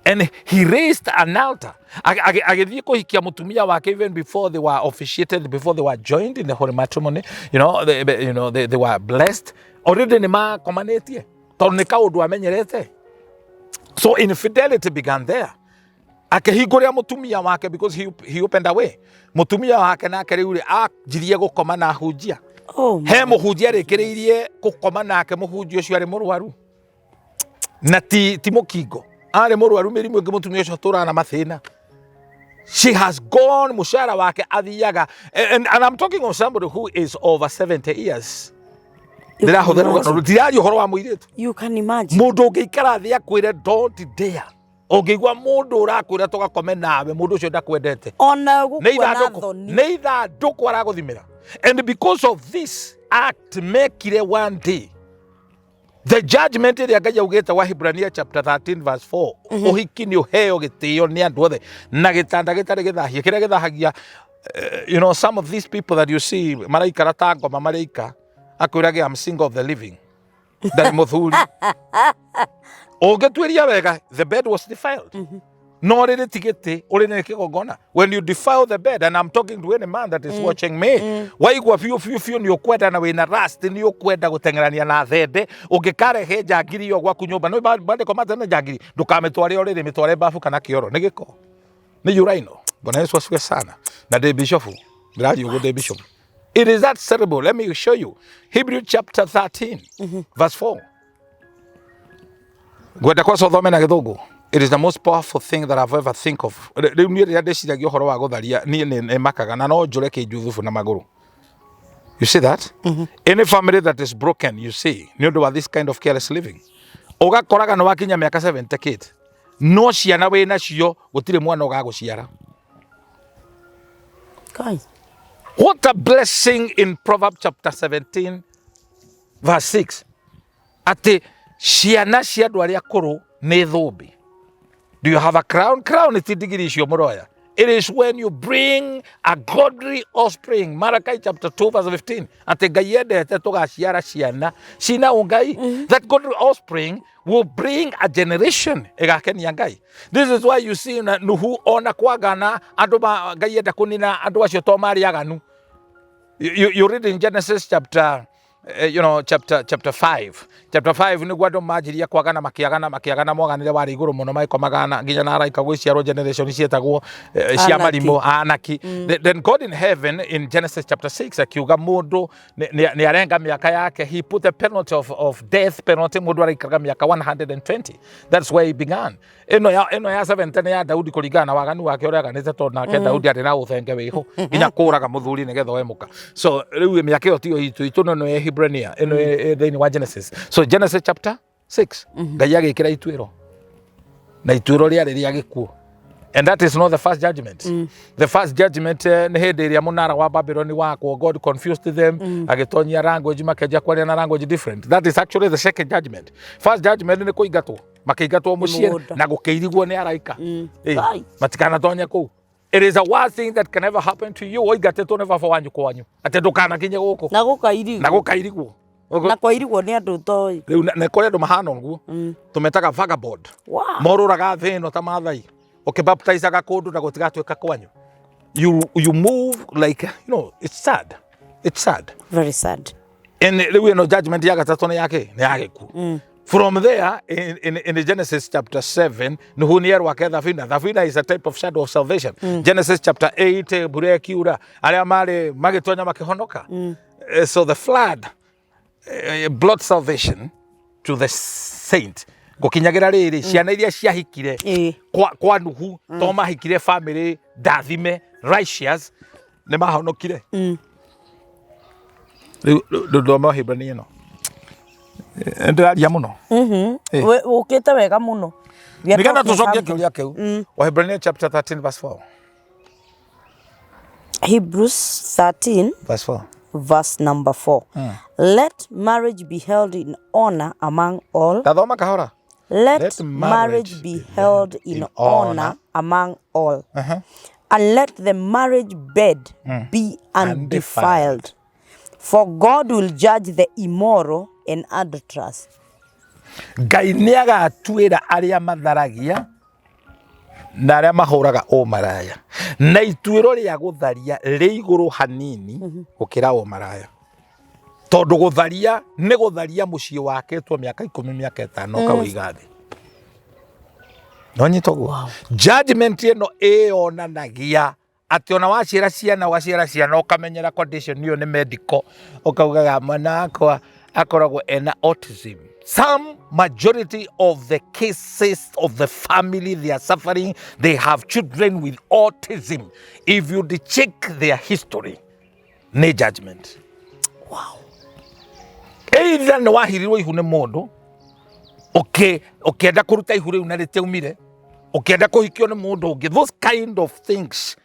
And he raised an altar. Agĩthiĩ kũhikia mũtumia wake even before they were officiated, before they were joined in the holy matrimony. They were blessed. Already nĩ makomanĩtie. Tondũ nĩ kaũndũ amenyerete. So infidelity began there. Akĩhingũrĩra mũtumia wake because he opened a way. Mũtumia wake nake rĩu rĩ anjirie gũkoma na ahunjia. Oh, He mũhunjia arĩkĩrĩirie gũkoma nake, mũhunjia ũcio arĩ mũrwaru na ti mũkingo, arĩ mũrwaru mĩrimũ ĩngĩ. Mũtumia ũcio atũraga na mathĩna. She has gone, mũcara wake athiaga, and I'm talking of somebody who is over 70 years. You can Ndĩrahũthĩra rũgano imagine. ndiraria ũhoro wa mũirĩtu. You can imagine. Mũndũ ũngĩikara thĩ akwĩre don't dare, ũngĩigua mũndũ ũrakwĩra tũgakome nawe, mũndũ ũcio ndakwendete. Ona Nĩ gũkua na ithandũkũ thoni. Nĩ ithandũkũ aragũthimĩra. And because of this act mekire one day, the judgment ĩrĩa Ngai augĩte wa Hibrania chapter 13 verse 4, ũhiki nĩ ũheo gĩtĩo nĩ andũ othe na gĩtanda gĩtarĩ gĩthahie kĩrĩa gĩthahagia. Some of these people that you see maraikara ta ngoma marĩika, akwĩrage, "I'm single of the living," ndarĩ mũthuri. Ũngĩtuĩria wega, the bed was defiled. No rĩrĩ ti gĩtĩ ũrĩ nĩ kĩgongona. When you defile the bed, and I'm talking to any man that is watching me, waigua biũ biũ biũ nĩ ũkwenda na wĩna lust, nĩ ũkwenda gũteng'erania na thende, ũngĩkarehe njangiri ĩyo gwaku nyũmba, nĩ mandĩko matene njangiri, ndũkamĩtware ũrĩrĩ, mĩtware babu kana kĩoro, nĩ gĩko, nĩ urinal. Bwana Yesu asifiwe sana. Na ndĩ bishop, ndĩraria ũguo ndĩ bishop. It is that terrible. Let me show you Hebrew chapter 13 verse 4. Ngwenda kwaca ũthome na Gĩthũngũ. It is the most powerful thing that I've ever think of. Rĩu niĩ rĩrĩa ndĩciragia ũhoro wa gũtharia, niĩ nĩ makaga na no njũre kĩnjuthubu na magũrũ. You see that? Any family that is broken, you see, nĩ ũndũ wa this kind of careless living, ũgakoraga nĩ wakinya mĩaka 70 kid, no ciana wĩ nacio gũtirĩ mwana ũgagũciara. Kai. What a blessing in Proverbs chapter 17 verse 6, atĩ ciana cia andũ arĩa akũrũ nĩ thũmbĩ. Do you have a crown? Crown ti ndigiri icio mũroya. It is when you bring a godly offspring. Malachi chapter 2 verse 15, atĩ Ngai endete tũgaciara ciana cina ũngai. That godly offspring will bring a generation ĩgakenia Ngai. This is why you see na Nuhu ona kwagana andũ ma Ngai enda kũnina andũ acio to marĩ aganu. You read in Genesis chapter chapter 5, chapter 5, nĩguo andũ manjirie kwagana, makĩagana, makĩagana, mwaganĩre warĩ igũrũ mũno, magĩkomagana nginya na araika gwĩciarwo generation cietagwo cia Anaki. Marimũ anaki. Then God in heaven in Genesis chapter 6 akiuga mũndũ nĩ arenga mĩaka yake. He put a penalty of death penalty. Mũndũ araikaraga mĩaka 120. That's where he began. Ĩno ya 70 nĩ ya Daudi kũringana na waganu wake ũrĩa aganĩte, tondũ nake Daudi arĩ na ũthenge wĩho nginya kũraga mũthuri nĩgetha oe mũka. So rĩu mĩaka ĩyo tiyo itũ no ya Hibrania ĩno ĩ thĩinĩ wa Genesis. So Genesis chapter 6, Ngai agĩkĩra ituĩro na ituĩro rĩarĩ rĩa gĩkuũ. And that is not the first judgment. The first judgment nĩ hĩndĩ ĩrĩa mũnara wa Babyloni wakwo, God confused them, agĩtonyia language, makĩanjia kwaria na language different. That is actually the second judgment. First judgment nĩ kũingatwo, makĩingatwo mũciĩ Mũgũnda. Na gũkĩirigwo nĩ araika. Ai. Matikanatonye kũu. It is a worst thing that can ever happen to you, ũingatĩtwo nĩ baba wanyu kwanyu atĩ ndũkanakinye gũkũ. Na gũkairigwo. Na gũkairigwo. Na kwairigwo nĩ andũ ũtoĩ. Rĩu na kũrĩ andũ mahana ũguo, tũmetaga vagabond. Morũraga thĩ ĩno ta Mathai, ũkĩbaptizaga kũndũ na gũtigatuĩka kwanyu. You move like, it's sad, it's sad. Very sad. And rĩu ĩno judgment ya gatatũ nĩ yake, nĩ ya gĩkuũ. From there in Genesis chapter 7, Nuhu nĩ erwo ake thabina. Thabina is a type of shadow of salvation. Genesis chapter 8, mbura ĩkiura, arĩa marĩ magĩtonya makĩhonoka. So the flood brought salvation to the saint. Gũkinyagĩra rĩrĩ, ciana iria ciahikire kwa Nuhu, to mahikire family ndathime, righteous, nĩ mahonokire. Rĩu ndũthome Wahibrania ĩno. Ndĩraria mũno. Ũkĩte wega mũno. We are Nĩgetha talking tũcokie something. kĩũria kĩu, Wahibrania chapter 13 verse 4. Hebrews 13 verse 4. Verse number 4. Let marriage be held in honor among all. Tathoma kahora. Let, Let marriage be held in honor honor among all. And let the marriage bed be undefiled. For God will judge the immoral. and adulterers. Ngai nĩ agatuĩra arĩa matharagia na arĩa mahũraga ũmaraya, na ituĩro rĩa gũtharia rĩ igũrũ hanini gũkĩra ũmaraya, tondũ gũtharia nĩ gũtharia mũciĩ wakĩtwo mĩaka 10, mĩaka 5, ũkawĩiga thĩ. No nyita ũguo? Judgment ĩno ĩyonanagia atĩ ona waciara ciana, ũgaciara ciana ũkamenyera condition ĩyo nĩ medical, ũkaugaga mwana wakwa akoragwo ena autism. Some majority of the cases of the family, they are suffering, they have children with autism. If you check their history, nĩ judgment. Either nĩ wahirirwo ihu nĩ mũndũ, ũkĩenda kũruta ihu rĩu na rĩtiaumire, ũkĩenda kũhikio nĩ mũndũ ũngĩ, those kind of things,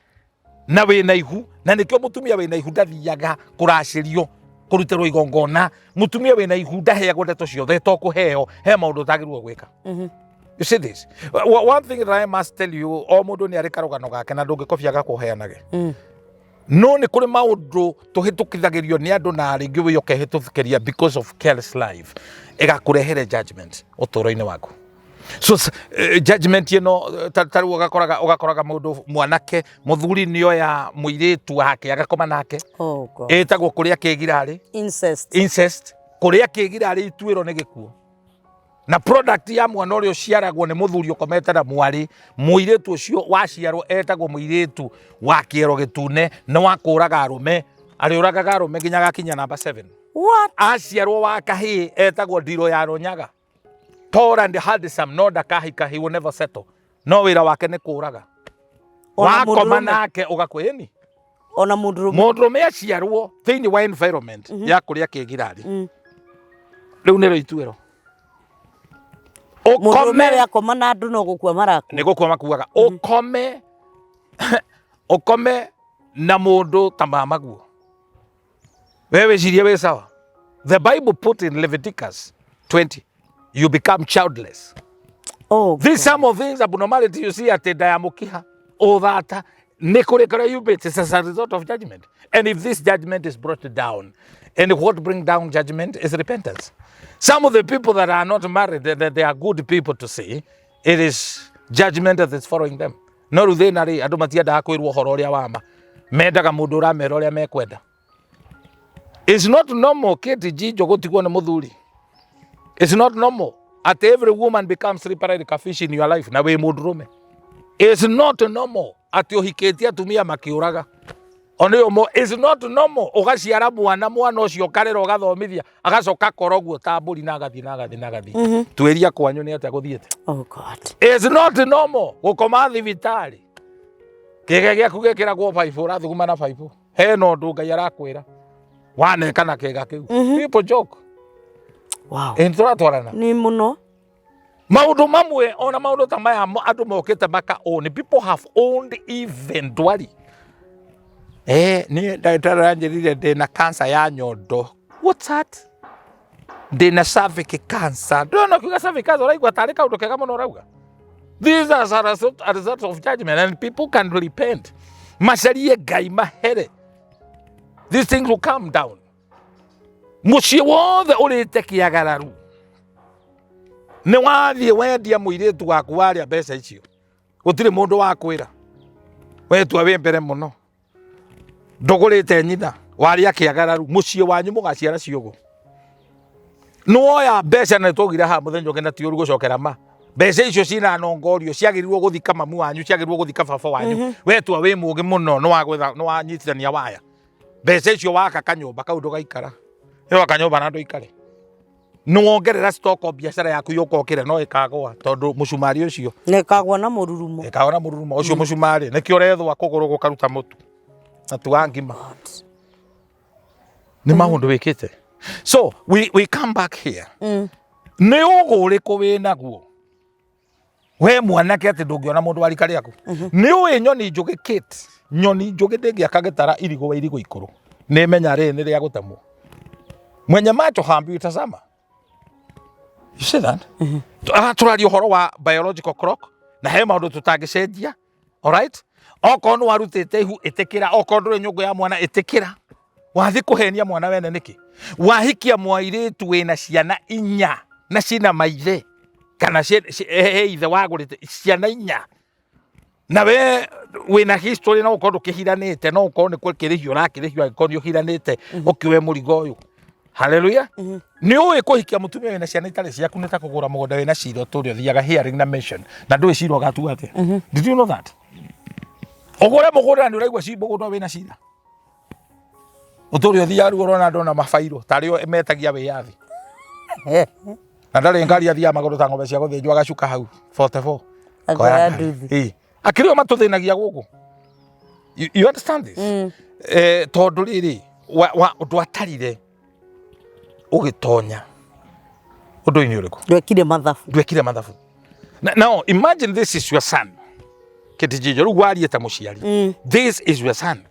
na wĩna ihu. Na nĩkĩo mũtumia wĩna ihu ndathiaga kũracĩrio, kũrutĩrwo igongona. Mũtumia wĩna ihu ndaheagwo ndeto ciothe, to kũheo he maũndũ ũtagĩrĩirwo gwĩka. You see this? One thing that I must tell you, o mũndũ nĩ arĩ karũgano gake na ndũngĩkobia gakũheanage. No nĩ kũrĩ maũndũ tũhĩtũkithagĩrio nĩ andũ, na rĩngĩ wĩ ũkehĩtũkĩria because of careless life, ĩgakũrehere judgment ũtũũro-inĩ waku. So judgment ĩno, ta rĩu ũgakoraga mũndũ mwanake, mũthuri nĩoya mũirĩtu wake agakoma nake. Oh God. Ĩtagwo kũrĩa kĩgirarĩ. Incest. Incest. Kũrĩa kĩgirarĩ, ituĩro nĩ gĩkuũ, na product ya mwana ũrĩa ũciaragwo nĩ mũthuri ũkomete na mwarĩ, mũirĩtu ũcio waciarwo etagwo mũirĩtu wa kĩero gĩtune, nĩ wa kũraga arũme, arĩũragaga arũme nginya agakinya namba 7. What? Aciarwo wa kahĩĩ etagwo ndiro ya rũnyaga, tall and handsome, no ndakahika, he will never settle, no wĩra wake nĩ kũraga. Ona Wakoma mũndũrũme? nake ũgakua ĩni. Ona mũndũrũme? Mũndũrũme aciarwo thĩinĩ wa environment ya kũrĩa kĩgirari, rĩu nĩrĩo ituĩro. Mũndũrũme Ũkome ũrĩa akoma na andũ no gũkua marakua. Nĩ gũkua makuaga. Ũkome na mũndũ ta mamaguo, we wĩcirie wĩ sawa? The Bible put in Leviticus 20, you become childless. Oh. These some of things abnormality you see, atĩ nda ya mũkiha, ũthata, nĩ kũrĩ kũrĩa yumĩte. It's as a result of judgment, and if this judgment is brought down, and what bring down judgment is repentance. Some of the people that are not married, they are good people to see. It is judgment that is following them. No rĩu thĩna rĩ, andũ matiendaga kwĩrwo ũhoro ũrĩa wa ma, mendaga mũndũ ũramera ũrĩa mekwenda. It's not normal, Kate Jijo, gũtigwo nĩ mũthuri. It's not normal at every woman becomes slippery like a fish in your life na wĩ mũndũrũme. It's not normal atĩ ũhikĩtie atumia makĩũraga. Ona ũmwe, it's not normal ũgaciara mwana, mwana ũcio ũkarera, ũgathomithia, agacoka akorogwo ta mbũri na agathiĩ na agathiĩ na agathiĩ. Twĩria kwanyu nĩ atĩa gũthiĩte? Oh God. It's not normal gũkoma thibitarĩ, kĩga gĩaku gĩkĩragwo baibũ, ũrathuguma na baibũ. Hena ũndũ Ngai arakwĩra waneka na kĩga kĩu. People joke. Ĩ tũratwarana? Nĩ mũno. Maũndũ mamwe, ona maũndũ ta maya, andũ mokĩte maka own, people have owned even ndwari. Niĩ ndagĩtarĩ aranjĩrire ndĩna cancer ya nyondo. What's that? Ndĩna cervical cancer. Ndĩrona ũkiuga cervical cancer, ũraigua tarĩ kaũndũ kega mũno ũrauga. These are a result of judgment, and people can repent, macarie Ngai, mahere. These things will come down. Mũciĩ wothe ũrĩte kĩagararu, nĩ wathiĩ wendia mũirĩtu waku, warĩa mbeca icio, gũtirĩ mũndũ wakwĩra, wetua wĩ mbere mũno, ndũgũrĩte nyina, warĩa kĩagararu, mũciĩ wanyu mũgaciara ciũgũ. Nĩwoya mbeca, na nĩtwaugire haha mũthenya ũngĩ, na ti ũru gũcokera ma mbeca icio cina nongorio, ciagĩrĩirwo gũthika mamu wanyu, ciagĩrĩirwo gũthika baba wanyu. Wetua wĩ mũgĩ mũno, nĩwagwetha, nĩwanyitithania waya mbeca icio, waka kanyũmba kau, ndũgaikara ĩyo kanyũmba na ndũikare, nĩwongerera stock o biacara yaku yũkokĩra, no ĩkagũa tondũ mũcumarĩ ũcio Na ĩkagwa na mũrurumo. Ĩkagwa na mũrurumo ũcio mũcumarĩ, nĩkĩo ũrethwa kũgũrũ gũkaruta mũtu na tuga ngima nĩ maũndũ wĩkĩte. So we come back here. Nĩ ũgũ ũrĩkũ wĩ naguo we mwanake atĩ ndũngĩona mũndũ wa rika rĩaku? Nĩ ũĩ nyoni njũgĩ, Kate, nyoni njũgĩ ndĩngĩaka gĩtara irigũ wa irigũ ikũrũ, nĩ menya rĩrĩ nĩ rĩa gũtemwo. Mwenye macho haambiwi tazama. You see that? Ah, tũraria ũhoro wa biological clock, na he maũndũ tũtangĩcenjia. Alright, okorwo nĩ warutĩte ihu, ĩtĩkĩra. Okorwo ndũrĩ nyũngũ ya mwana, ĩtĩkĩra. Wathiĩ kũhenia mwana wene nĩkĩ? Wahikia mwairĩtu wĩna ciana inya na cina maithe kana he ithe wagũrĩte ciana inya, na we wĩna history, no ũkorwo ndũkĩhiranĩte, no ũkorwo nĩ kũrĩhio ũrakĩrĩhio angĩkorwo nĩ ũhiranĩte, ũkĩoe mũrigo ũyũ. Haleluya. Nĩ ũĩ kũhikia mũtumia wĩna ciana itarĩ ciaku nĩ ta kũgũra mũgũnda wĩna cira ũtũre ũthiaga hearing na mention na ndũĩ cira ũgatua atĩa? Did you know that ũgũre mũgũnda na nĩ ũraigua mũgũnda wĩna cira ũtũre ũthiaga rĩu ũrona andũ na mabairũ tarĩo metagia wĩyathi na ndarĩ ngari, athiaga magũrũ ta ng'ombe cia gũthĩnjwo, agacuka hau 44. Akoya nduthi. Ĩĩ. Akĩrĩ o matũthĩnagia gũkũ. You understand this? Tondũ rĩrĩ ndwatarire ũgĩtonya ũndũ-inĩ ũrĩkũ. Ndwekire mathabu. Ndwekire mathabu. Now imagine this is your son. Kĩtijijo rĩu warie ta mũciari. This is your son.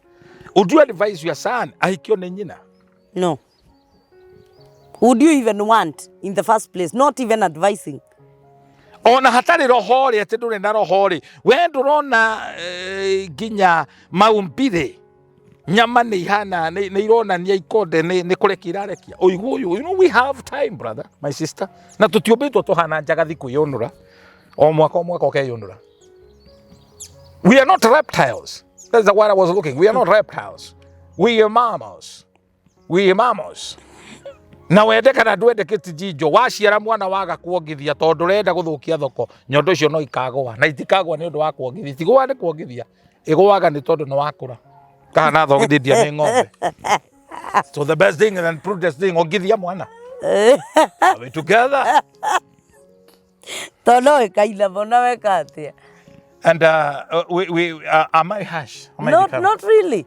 Would you advise your son ahikio nĩ nyina? No. Would you even want in the first place? Not even advising. Ona hatarĩ roho rĩ, atĩ ndũrĩ na roho rĩ, we ndũrona nginya maumbire nyama nĩ ihana nĩ ironania ikonde nĩ kũrekia irarekia ũigu ũyũ. We have time, brother, my sister, na tũtiũmbĩtwo tũhana njagathi kwĩyũnũra o mwaka o mwaka ũkeyũnũra. We are not reptiles. That's the word I was looking. We are not reptiles, we are mammals. We are mammals. Na wende kana ndwende, kĩtijinjo, waciara mwana waga kuongithia tondũ ũrenda gũthũkia thoko, nyondo icio no ikagũa na itikagũa nĩ ũndũ wa kuongithia. Itigũaga nĩ kuongithia, ĩgũaga nĩ tondũ nĩ wakũra kana thogithĩtie nĩ ng'ombe. So the best thing and prudent thing, ongithia mwana. Are we together? Tondũ no ĩkainama ona weka atĩa. And we, am I harsh? Am I Not, becoming- not really.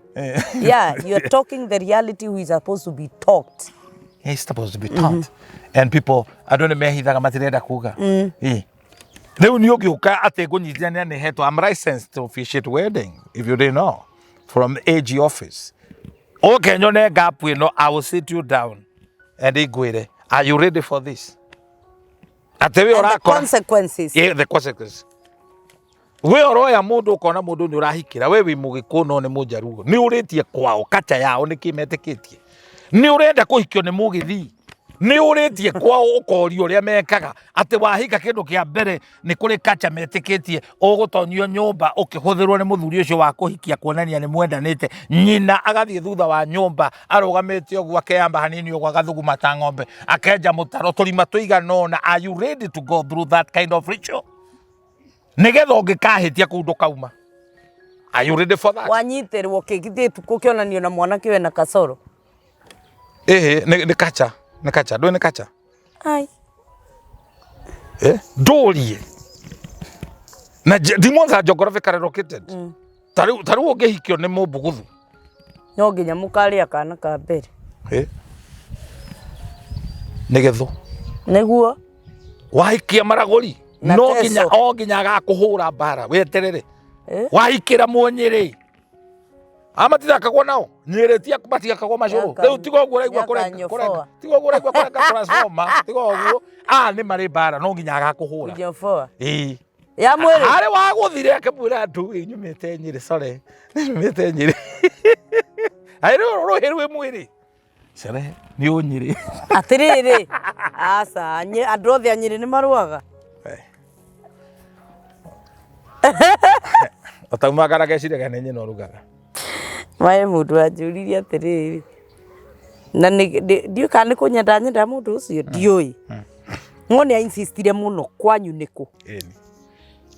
Yeah, you're talking the reality who is supposed to be talked. He's supposed to be taught. And people, andũ nĩ mehithaga, matirenda kuga. Ĩ. Rĩu nĩ ũngĩũka atĩ ngũnyitithania nĩ hetwo, I'm licensed to officiate wedding, if you didn't know, from AG office. Ũke nyone gap ĩno, I will sit you down and ngwĩre, "Are you ready for this?" Atĩ we And the ũrakora consequences. Yeah, the consequences. We ũroya mũndũ ũkona mũndũ nĩ ũrahikĩra, we wĩ mũgĩkũyũ no nĩ mũnjaruo, nĩ ũrĩtie kwao kacha yao nĩkĩ metĩkĩtie? Nĩ ũrenda kũhikio nĩ mũgĩthii, nĩ ũrĩtie kwao ũkorio ũrĩa mekaga atĩ wahika kĩndũ kĩa mbere nĩ kũrĩ kacha metĩkĩtie ũgũtonyio nyũmba ũkĩhũthĩrwo nĩ mũthuri ũcio wa kũhikia kuonania nĩ mwendanĩte, nyina agathiĩ thutha wa nyũmba arũgamĩte ũguo, akeyamba hanini ũguo, agathuguma ta ng'ombe, akenja mũtaro tũrima tũigana ũna. Are you ready to go through that kind of ritual nĩgetha ũngĩkahĩtia kũu ndũkauma? Are you ready for that? Wanyitĩrwo kĩgithĩtu kũkĩonanio na mwanake wena kasoro. Ĩhĩ, nĩ kacha, nĩ kacha, ndũĩ nĩ kacha. Ai. Ndũrie na demons are geographically located. Ta rĩu ũngĩhikio nĩ mũmbuguthu. No nginya mũkarĩa kana ka mbere. Nĩ gĩthũ. Nĩguo. Wahikia maragũri, Na no teso. nginya o nginya agakũhũra mbara weterere. Wahikĩra mũnyĩrĩ, amatithakagwo nao nyĩrĩ tia matiakagwo macũrũ. Rĩu tiga ũguo ũraigua kũrenga Nĩakanyoboa. kũrenga, tiga ũguo ũraigua kũrenga transformer, tiga ũguo a nĩ marĩ mbara, no nginya agakũhũra. Nyoboa. Ĩĩ. Ya mwĩrĩ. Harĩ wagũthire akĩmwĩra andũ nyumĩte Nyĩrĩ, sorry, nyumĩte Nyĩrĩ, harĩ rũrũ rũhĩ rwĩ mwĩrĩ, sorry, nĩ ũnyĩrĩ. Atĩrĩrĩ. Aca, andũ othe a Nyĩrĩ nĩ marũaga. Ũtaumagara geciraga nĩ nyina ũrugaga. Maĩ mũndũ anjũririe atĩrĩrĩ, na ndiũĩ kana nĩ kũnyenda nyenda mũndũ ũcio, ndiũĩ, no nĩ ainsistire mũno, "Kwanyu nĩ kũ?" Ĩni.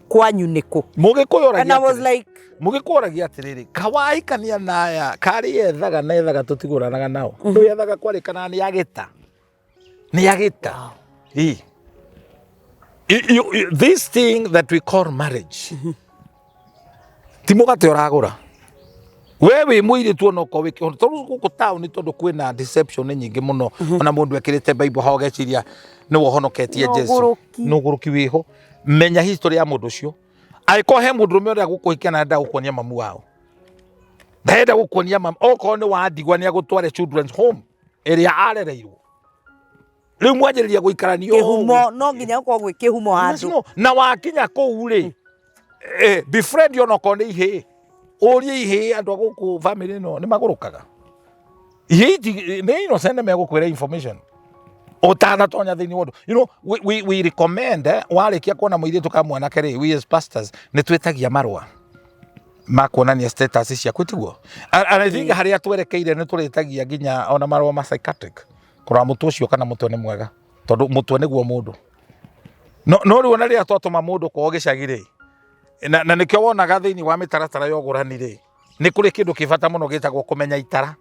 "Kwanyu nĩ kũ?" Mũgĩkũyũ And I was ũragia like, mũgĩkũyũ ũragia atĩrĩrĩ, kawahikania na aya karĩ ethaga na ethaga tũtigũranaga nao, ndũ ethaga kwarĩkana nĩ agĩta nĩ agĩta. Ĩ. This thing that we call marriage ti mũgate ũragũra. We wĩ mũirĩtu ona ũkorwo wĩ kĩhono, tondũ gũkũ taũni, tondũ kwĩna deception nyingĩ mũno, ona mũndũ ekĩrĩte Bible ha ũgeciria nĩwe ũhonoketie No Jesu. ũgũrũki. No ũgũrũki wĩho. Menya history ya mũndũ ũcio. Angĩkorwo he mũndũrũme ũrĩa gũkũhikia na ndenda gũkuonia mamu wao, ndenda gũkuonia mamu, okorwo nĩ wa ndigwa, nĩ agũtware children's home ĩrĩa arereirwo. Rĩu mwanjĩrĩria gũikarania ũguo. Kĩhumo, no nginya gũkorwo gwĩ kĩhumo handũ. No, na wakinya kũu rĩ, befriend onokorwo nĩ ihĩĩ, ũrie ihĩĩ, andũ a gũkũ family ĩno nĩ magũrũkaga. Hihi nĩ innocent megũkwĩra information ũtanatonya thĩinĩ wa ũndũ. You know, we recommend warĩkia kuona mũirĩtu ka mwanake rĩ, we as pastors nĩ twĩtagia marũa ma kuonania status ciaku, tiguo? And I think harĩa twerekeire nĩ tũrĩtagia nginya ona marũa ma psychiatric kũrora mũtwe ũcio kana mũtwe nĩ mwega, tondũ mũtwe nĩguo mũndũ. No rĩu ona rĩrĩa twatũma mũndũ kwao gĩcagi rĩ, na nĩkĩo wonaga thĩinĩ wa mĩtaratara ya ũgũrani rĩ, nĩ kũrĩ kĩndũ kĩ bata mũno gĩtagwo kũmenya itara.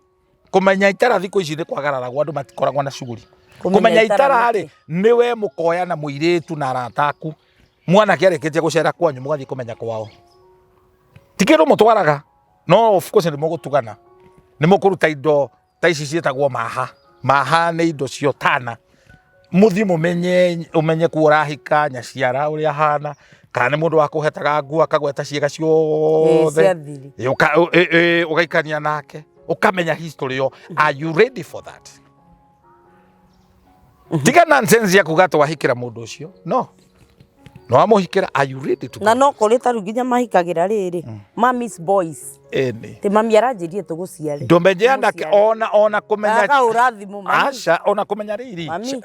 Kũmenya itara thikũ ici nĩ kwagararagwo, andũ matikoragwo na cuguri. Kũmenya itara rĩ, nĩ we mũkoya na mũirĩtu na arata aku, mwanake arĩkĩtie gũcera kwanyu mũgathiĩ kũmenya kwao. Ti kĩndũ mũtwaraga, no of course nĩ mũgũtugana, nĩ mũkũruta indo ta ici ciĩtagwo maha. Maha nĩ indo cia ũtana, mũthiĩ mũmenye, ũmenye kuo ũrahika, nyaciara ũrĩa ahana, kana nĩ mũndũ wa kũhetaga nguo akagweta ciĩga ciothe. Cia thiri. Ũgaikania nake, ũkamenya history yo. Are you ready for that? Tiga nonsense ya kuga atĩ wahikĩra mũndũ ũcio. No no wamũhikĩra, are you ready to Na go? no kũrĩ ta rĩu nginya mahikagĩra rĩrĩ mami's boys. Ĩni. Ti mami aranjĩrire tũgũciare. Ndũmenye anake ona kũmenya. Akahũra thimũ, mami. Aca, ona kũmenya rĩrĩ. Mami.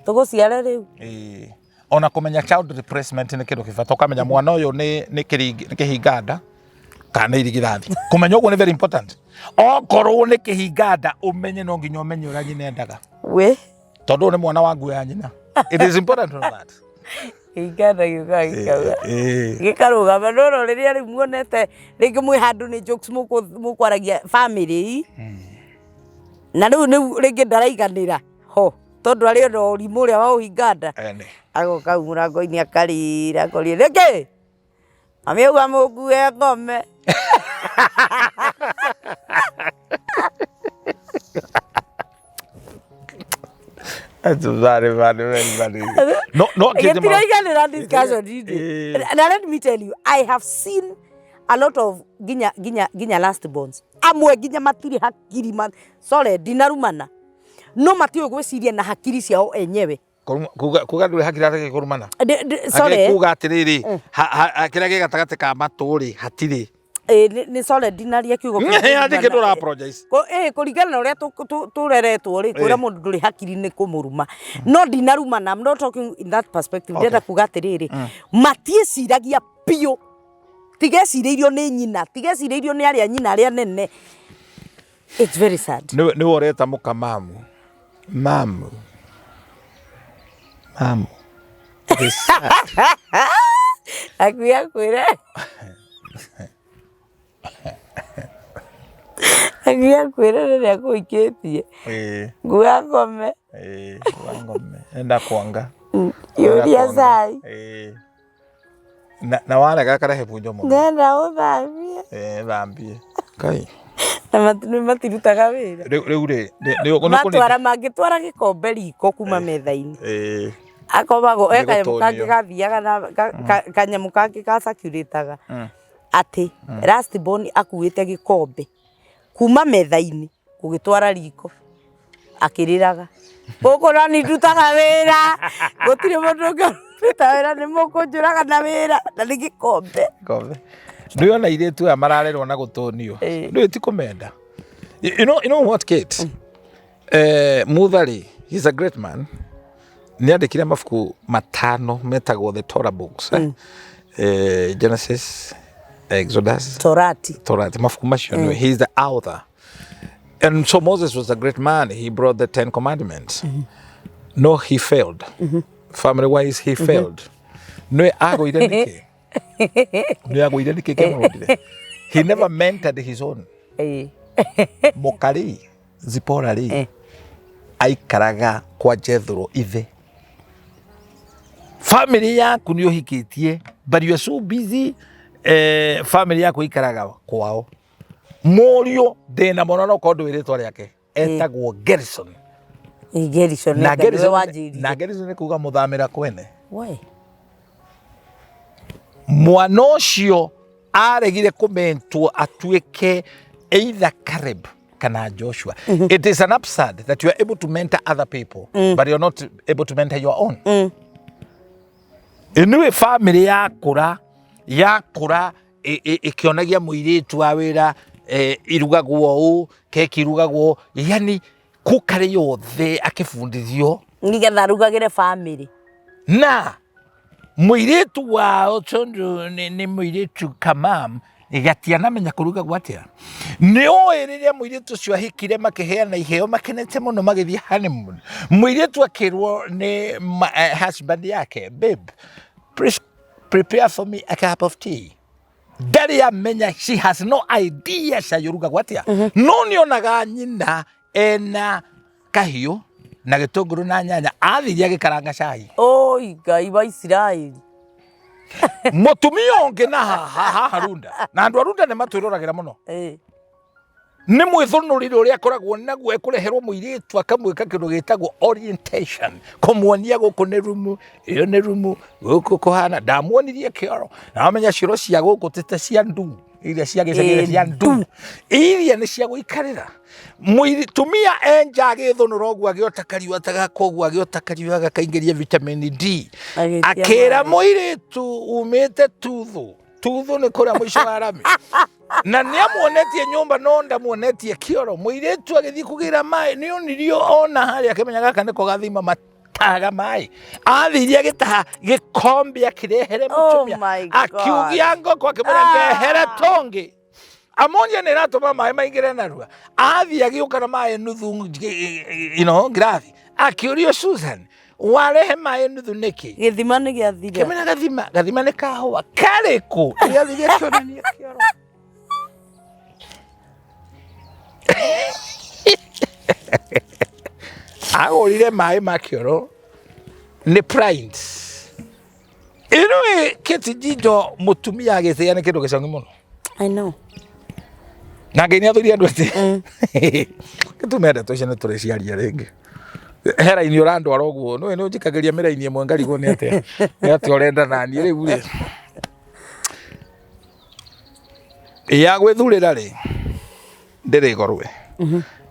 Tũgũciare rĩu. Ĩĩ. Ona kũmenya child replacement nĩ kĩndũ kĩbata, ũkamenya mwana ũyũ nĩ kĩhinga nda kana nĩ irigithathi. Kũmenya ũguo nĩ very important. Okorwo nĩ kĩhinga nda, ũmenye no nginya ũmenye ũrĩa nyina endaga, We. tondũ ũyũ nĩ mwana wa nguo ya nyina. It is important to know that. Kĩhinganda gĩũkaga gĩkauga gĩkarũgama no no rĩrĩa rĩu muonete rĩngĩ mwĩ handũ nĩ jokes mũkwaragia family na rĩu nĩu rĩngĩ ndaraiganĩra ho tondũ arĩ ona ũrimũ ũrĩa wa ũhinganda. Ene. Agoka hau mũrango-inĩ akarĩra akoria nĩkĩ mami auga mũngue ngome. That's very funny, very funny. No, Gĩtiraiganĩra discussion inĩ. Na let me tell you, I have seen a lot of nginya last borns amwe nginya matirĩ hakiri ma, sorry, ndinarumana, no matiũĩ gwĩciria na hakiri ciao enyewe. Kuga ndũrĩ hakiri atakĩ kũrumana. Sorry. Kuga atĩrĩrĩ, kĩrĩa gĩ gatagatĩ ka matũ rĩ, hatirĩ. Nĩ sorry, ndinaria kiugo kĩu. Andĩ kĩndũ ũra apologize. Kũringana na ũrĩa tũreretwo rĩ, kwĩra mũndũ ndũrĩ hakiri nĩ kũmũruma, no ndinarumana. I'm not talking in that perspective. Ndĩrenda kuga atĩrĩrĩ, matiĩciragia biũ, tigecirĩirio nĩ nyina, tigecirĩirio nĩ arĩa nyina arĩa nene. It's very sad. Nĩwe ũreta mũka mamu. Mamu. Mamu. It is sad. Akui akwĩre, akui akwĩre rĩrĩa kũikĩtie ngua ngome. Ngua ngome. Enda kuanga. Yũria cai. Na warega karehe bunjo mũno. Ndenda ũthambie. Thambie. Kai. Na matirutaga wĩra. Rĩu rĩ, nĩ Matwara mangĩtwara gĩkombe riko kuma metha-inĩ. Akomagwo e kanyamũ kangĩ gathiaga na kanyamũ kangĩ ga circulate-aga atĩ last born akuĩte gĩkombe kuma metha-inĩ gũgĩtwara riko akĩrĩraga, gũkũ na nĩ ndutaga wĩra, gũtirĩ mũndũ ũngĩruta wĩra, nĩ mũkũnjũraga na wĩra, na nĩ gĩkombe. Gĩkombe. Ndũĩ ona airĩtu aya mararerwo na gũtũnio. Ndũĩ ti kũmenda. You know what, Kate? Muthari, he's a great man. Nĩ andĩkire mabuku 5 metagwo the Torah books. Genesis, Exodus, Torati. Torati. Mabuku macio mm. He's the author. And so Moses was a great man. He brought the 10 Commandments. No, he failed. Family-wise, he failed. No, agũire nĩkĩ? Nĩ agũire nĩkĩ kĩamũrũndire? He never mentored his own. Mũkarĩ, Zipporah rĩ, aikaraga kwa Jethro ithe. Family yaku nĩ ũhikĩtie, but you are so busy. Family yaku ikaraga kwao. Mũriũ ndĩna mwana no korwo ndũĩ rĩtwa rĩake, etagwo Gerson. Gerson. Na Gerson, na Gerson nĩ kuga mũthamĩra kwene. We. Mwana ũcio aregire kũmentwo atuĩke either Caleb kana Joshua. It is an absurd that you are able to mentor other people, but you're not able to mentor your own. Anyway, family yakũra yakũra ĩkĩonagia mũirĩtu wa wĩra Irugagwo ũũ, keki irugagwo, yani cookery yothe akĩbundithio. Nĩgetha arugagĩre bamĩrĩ. Na mũirĩtu wao tondũ nĩ mũirĩtu kamam gatianamenya kũrugagwo atĩa. Nĩ ũĩ rĩrĩa mũirĩtu ũcio ahikire makĩheana iheo makenete mũno magĩthiĩ honeymoon, mũirĩtu akĩrwo nĩ husband yake, "Babe, please prepare for me a cup of tea." Ndarĩ amenya, she has no idea cai ũrugagwo atĩa, no nĩ onaga nyina ena kahiũ na gĩtũngũrũ na nyanya, athire agĩkaranga cai. Oi Ngai wa Isiraeli. Mũtumia ũngĩ na haha haha Runda, na andũ a Runda nĩ matwĩroragĩra mũno, nĩ mwĩthũnũrire ũrĩa akoragwo naguo, ekũreherwo mũirĩtu akamwĩka kĩndũ gĩtagwo orientation, kũmuonia gũkũ nĩ rumu ĩyo, nĩ rumu gũkũ kũhana. Ndamuonirie kĩoro na wamenya cioro cia gũkũ ti ta cia ndu iria cia gĩcagi, cia ndu iria nĩ cia gũikarĩra. Mũtumia enja agĩthũnũra ũguo, agĩota kariũa ta gaka ũguo, agĩota kariũa gakaingĩria vitamin D. Agĩtia Akĩra maĩ. Mũirĩtu umĩte tuthu tuthu nĩ kũrĩa mũico wa rami, na nĩ amuonetie nyũmba no ndamuonetie kĩoro. Mũirĩtu agĩthiĩ kũgĩra maĩ, nĩ onirio ona harĩa, akĩmenya gaka nĩko gathima matahaga maĩ. Athire agĩtaha gĩkombe akĩrehere Oh mũtumia. my God. Akiugia ngoko, akĩmwĩra, "Ndehere tũngĩ." Amonia nĩ ĩratũma maĩ maingĩre narua. Athiĩ agĩũka na maĩ nuthu ngirathi. Akĩũrio, "Susan, warehe maĩ nuthu nĩkĩ?" Gĩthima nĩ gĩathira. Kĩmena gathima gathima nĩ kahũa karĩkũ? Gĩathire kĩonania kĩoro. Agũrire maĩ ma kĩoro nĩ Prince ĩno ĩ Kate Jijo. Mũtumia agĩtĩa nĩ kĩndũ gĩcongi mũno. I know. Na Ngai nĩ athũire andũ atĩ gĩtume ndeto icio nĩ tũrĩciaria rĩngĩ. He raini ũrandwara ũguo, nĩũĩ nĩ ũnjikagĩria mĩraini ĩmwe ngarigwo nĩ atĩa, nĩ atĩa ũrenda naniĩ rĩu rĩ ya gwĩthurĩra rĩ ndĩrĩ gorwe.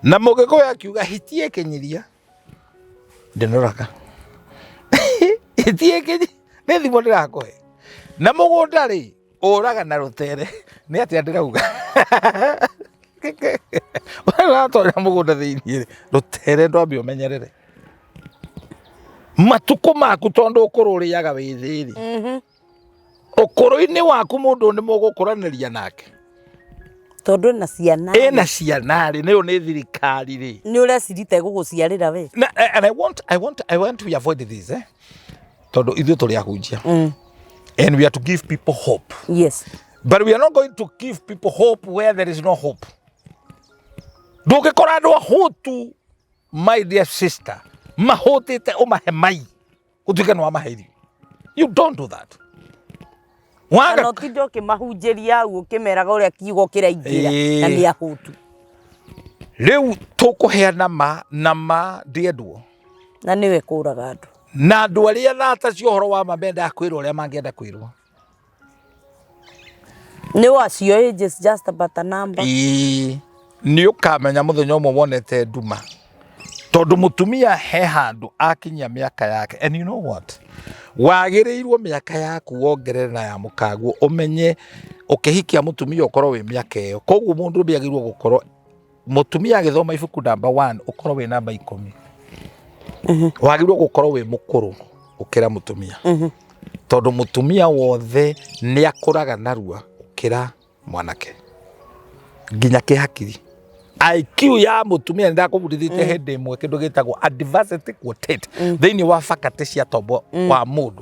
Na Mũgĩkũyũ akiuga hiti ĩkĩnyiria ndĩnoraga, hiti ĩkĩnyi nĩ thimũ ndĩrakũhe. Na mũgũnda rĩ ũraga na rũtere nĩ atĩa ndĩrauga, ũratonya mũgũnda thĩiniĩ rĩ, rũtere ndwambe ũmenyerere matukũ maku, tondũ ũkũrũ ũrĩaga wĩ thĩ rĩ, ũkũrũ-inĩ waku mũndũ nĩ mũgũkũranĩria nake. Tondũ ena ciana. Ĩna ciana rĩ, nĩyo nĩ thirikari rĩ. Nĩ ũrecirita ĩgũgũciarĩra we. Na, and I want to avoid this, eh? Tondũ ithuĩ tũrĩ ahunjia and we are to give people hope, but we are not going to give people hope where there is no hope. Ndũngĩkora andũ ahũtu, my dear sister, mahũtĩte, ũmahe mai ũtuĩke nĩ wamahe irio. You don't do that. Waga kana ũtinde ũkĩmahunjĩria hau ũkĩmeraga ũrĩa kiugo kĩraingĩra na nĩ ahũtu. Rĩu tũkũheana ma na ma ndĩendwo. Na nĩwe kũraga andũ. Na andũ arĩa thata cia ũhoro wa ma mendaga kwĩrwo ũrĩa mangĩenda kwĩrwo. Nĩ wacio, age is just but a number. Ĩĩ, nĩ ũkamenya mũthenya ũmwe wonete nduma, tondũ mũtumia he handũ akinyia mĩaka yake, and you know what, wagĩrĩirwo mĩaka yaku wongerere na ya mũkaguo, ũmenye ũkĩhikia mũtumia ũkorwo wĩ mĩaka ĩyo. Koguo mũndũ ũmwe agĩrĩirwo gũkorwo mũtumia agĩthoma ibuku namba 1 ũkorwo wĩ namba 10. Wagĩrĩirwo gũkorwo wĩ mũkũrũ gũkĩra mũtumia, tondũ mũtumia wothe nĩ akũraga narua gũkĩra mwanake, nginya kĩhakiri. IQ ya mũtumia, nĩ ndakũbundithĩtie hĩndĩ ĩmwe kĩndũ gĩtagwo adversity quotient thĩinĩ wa faculty cia tombo wa mũndũ.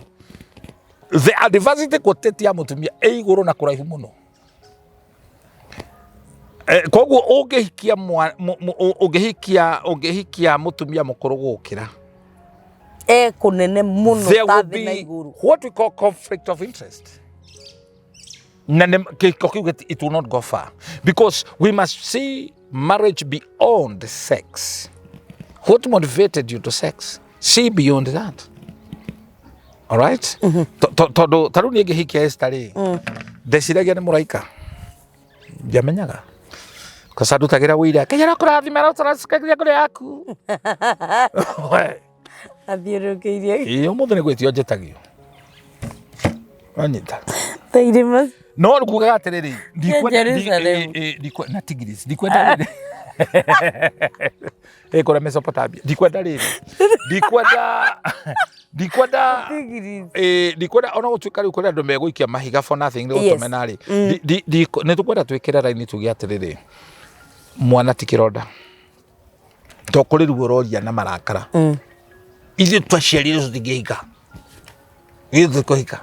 The adversity quotient ya mũtumia ĩ igũrũ na kũraihu mũno. Koguo ũngĩhikia ũngĩhikia ũngĩhikia mũtumia mũkũrũ gũkĩra e kũnene mũno there ta will thĩ na be igũrũ. what we call conflict of interest, na kĩhiko kĩu it will not go far, because we must see marriage beyond sex. What motivated you to sex? See beyond that. All right? Tondũ ta rĩu niĩ ngĩhikia Esther rĩ, ndeciragia nĩ mũraika, ndiamenyaga kosa ndutagĩra wĩira kĩnyara kũrathima rũtaracagia kũrĩ yaku. We. Athiũrũrũkĩirie. Ĩĩ, ũmũthĩ nĩ gwĩtio njĩtagio, wanyita. Ta irĩma. No ngugaga atĩrĩrĩ, ndikwenda Jerusalem. Na Tigris, ndikwenda rĩrĩ ĩ kũrĩa Mesopotamia, ndikwenda rĩrĩ, ndikwenda ndikwenda Tigris. Ĩ, ndikwenda ona gũtuĩka rĩu kũrĩ andũ megũikia mahiga for nothing nĩ Yes. gũtũmena rĩ, nĩ tũkwenda twĩkĩre raini tuge atĩrĩrĩ, mwana ti kĩronda, to kũrĩ ruo ũroria na marakara. Ithuĩ twaciarire tũtingĩhika, ithuĩ tũtikũhika.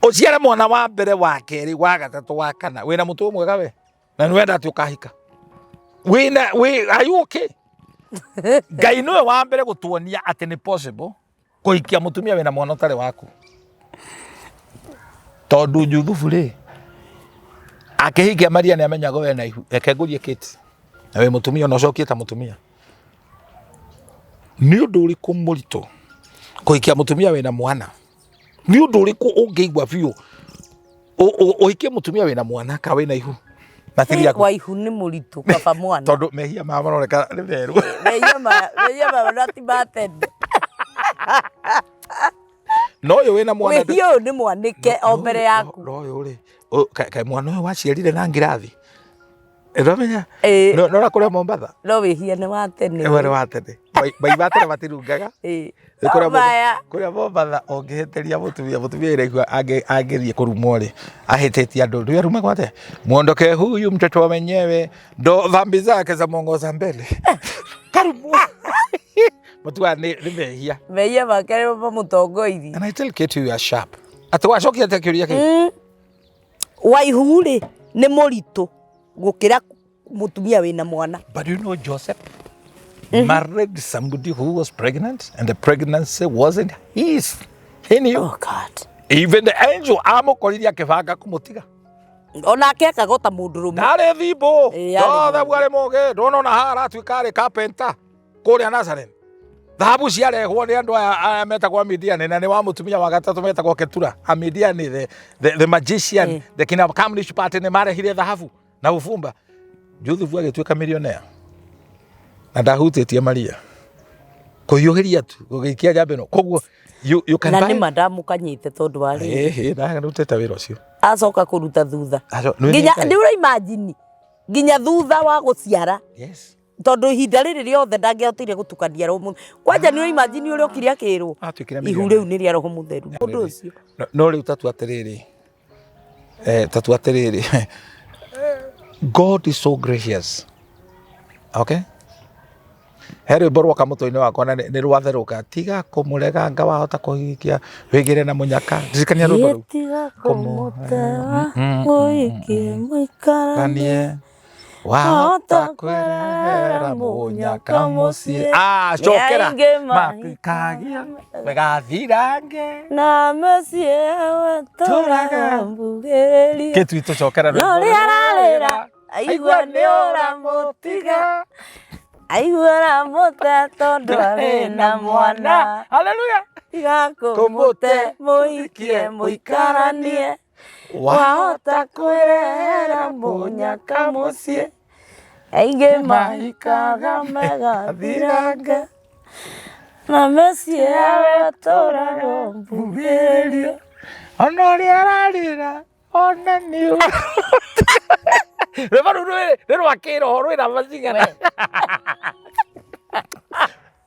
Ũciare mwana wa mbere, wa kerĩ, wa gatatũ, wa kana, wĩna mũtugo mwega we, na nĩ wenda atĩ ũkahika, wĩna wĩ, are you okay? Ngai nĩwe wa mbere gũtuonia atĩ nĩ possible kũhikia mũtumia wĩna mwana ũtarĩ waku, tondũ Juthubu rĩ, akĩhikia Maria nĩ amenyaga we na ihu. Reke ngũrie Kate, na wĩ mũtumia, ona ũcokie ta mũtumia, nĩ ũndũ ũrĩkũ mũritũ, kũhikia mũtumia wĩna mwana? Nĩ ũndũ ũrĩkũ ũngĩigua biũ, ũhikie mũtumia wĩna mwana ka wĩna ihu na ti rĩaku? Wa ihu nĩ mũritũ, kaba mwana. Tondũ mehia mao maroneka nĩ merũ. Mehia ma na ti ma tene. No ũyũ wĩna mwana Wĩhia ũyũ nĩ mwanĩke o mbere yaku. No ũyũ rĩ, kaĩ mwana ũyũ waciarire na ngirathi ĩramenya? Ĩĩ. No na kũrĩa Mombatha. No wĩhia nĩ wa tene. Ĩwe nĩ wa tene. Mai ba tene matirungaga. Ĩĩ. Nĩ kũrĩa Maya. Kũrĩa Mombatha ũngĩhĩtĩria mũtumia, mũtumia iraigua angĩthiĩ kũrumwo rĩ, ahĩtĩtie andũ rĩu arumagwo atĩa? "Muondoke huyu mtoto wa wenyewe, ndo dhambi zake za mwongoza mbele." Karumwo matuaga nĩ mehia. Mehia make nĩmo mamũtongoirie. And I tell Kate, you are sharp. Atĩ wacokia atĩa kĩũria kĩu? Wa ihu rĩ, nĩ mũritũ gũkĩra mũtumia wĩna mwana. But you know Joseph married somebody who was pregnant, and the pregnancy wasn't his. He knew. Oh God. Even the angel amũkoririe akĩbanga kũmũtiga. Onake akaga ta mũndũrũme. Ndarĩ thimbo. Ĩĩ, arĩ Joseph arĩ mũgĩ. Ndona ona haha aratuĩka arĩ carpenter kũrĩa Nazareth. Thahabu ciarehwo nĩ andũ aya metagwo Amidiani, na nĩ wa mũtumia wa gatatũ metagwo Ketura. Amidiani, the magician, the kina Communist Party, nĩ marehire thahabu na ũbumba. Joseph agĩtuĩka millionaire na ndahutĩtie Maria, kũhiũhĩria tu gũgĩikia njamba ĩno. Koguo you can Na buy. nĩ ma ndamũkanyĩte tondũ wa rĩrĩ. Ĩhĩ, ndarutĩte wĩra ũcio. Acoka kũruta thutha. Nĩ Nginya Ngai. nĩ ũraimagine nginya thutha wa gũciara, tondũ ihinda rĩrĩ rĩothe ndangĩahotire gũtukania roho mũtheru. Kwanja nĩ ũraimagine ũrĩa okire akĩrwo Atuĩkire ihu millionaire. rĩu nĩ rĩa roho mũtheru, ũndũ ũcio. No rĩu tatu atĩrĩrĩ, tatu atĩrĩrĩ, God is so gracious, okay? He rwĩmbo rwoka mũtwe-inĩ wakwa na nĩ rwatherũka, "Tiga kũmũrega nga wahota kũhikia wĩgĩre na mũnyaka." Ndirikania rwĩmbo rũu. Tiga kũmũtewa mũikie mũikaranie. Ranie wahota kwĩrehera mũnyaka mũciĩ. Ah, cokera. Nĩ aingĩ Makikagia megathirange na mũciĩ wetũraga mbugĩrĩrio. Kĩtui tũcokera No rwĩmbo rĩrĩa ararĩra rũrĩa aigua nĩ ũramũtiga, aigua ũramũte tondũ arĩ na mwana. Haleluya. Tiga kũmũte mũikie mũikaranie, wahota kwĩrehera mũnyaka mũciĩ. Aingĩ mahikaga megathirange na mĩciĩ yao ĩtũraga mbugĩrĩrio. Ona ũrĩa ararĩra ona nĩ rwĩmbo rũu nĩ rwa kĩroho, rwĩna macigana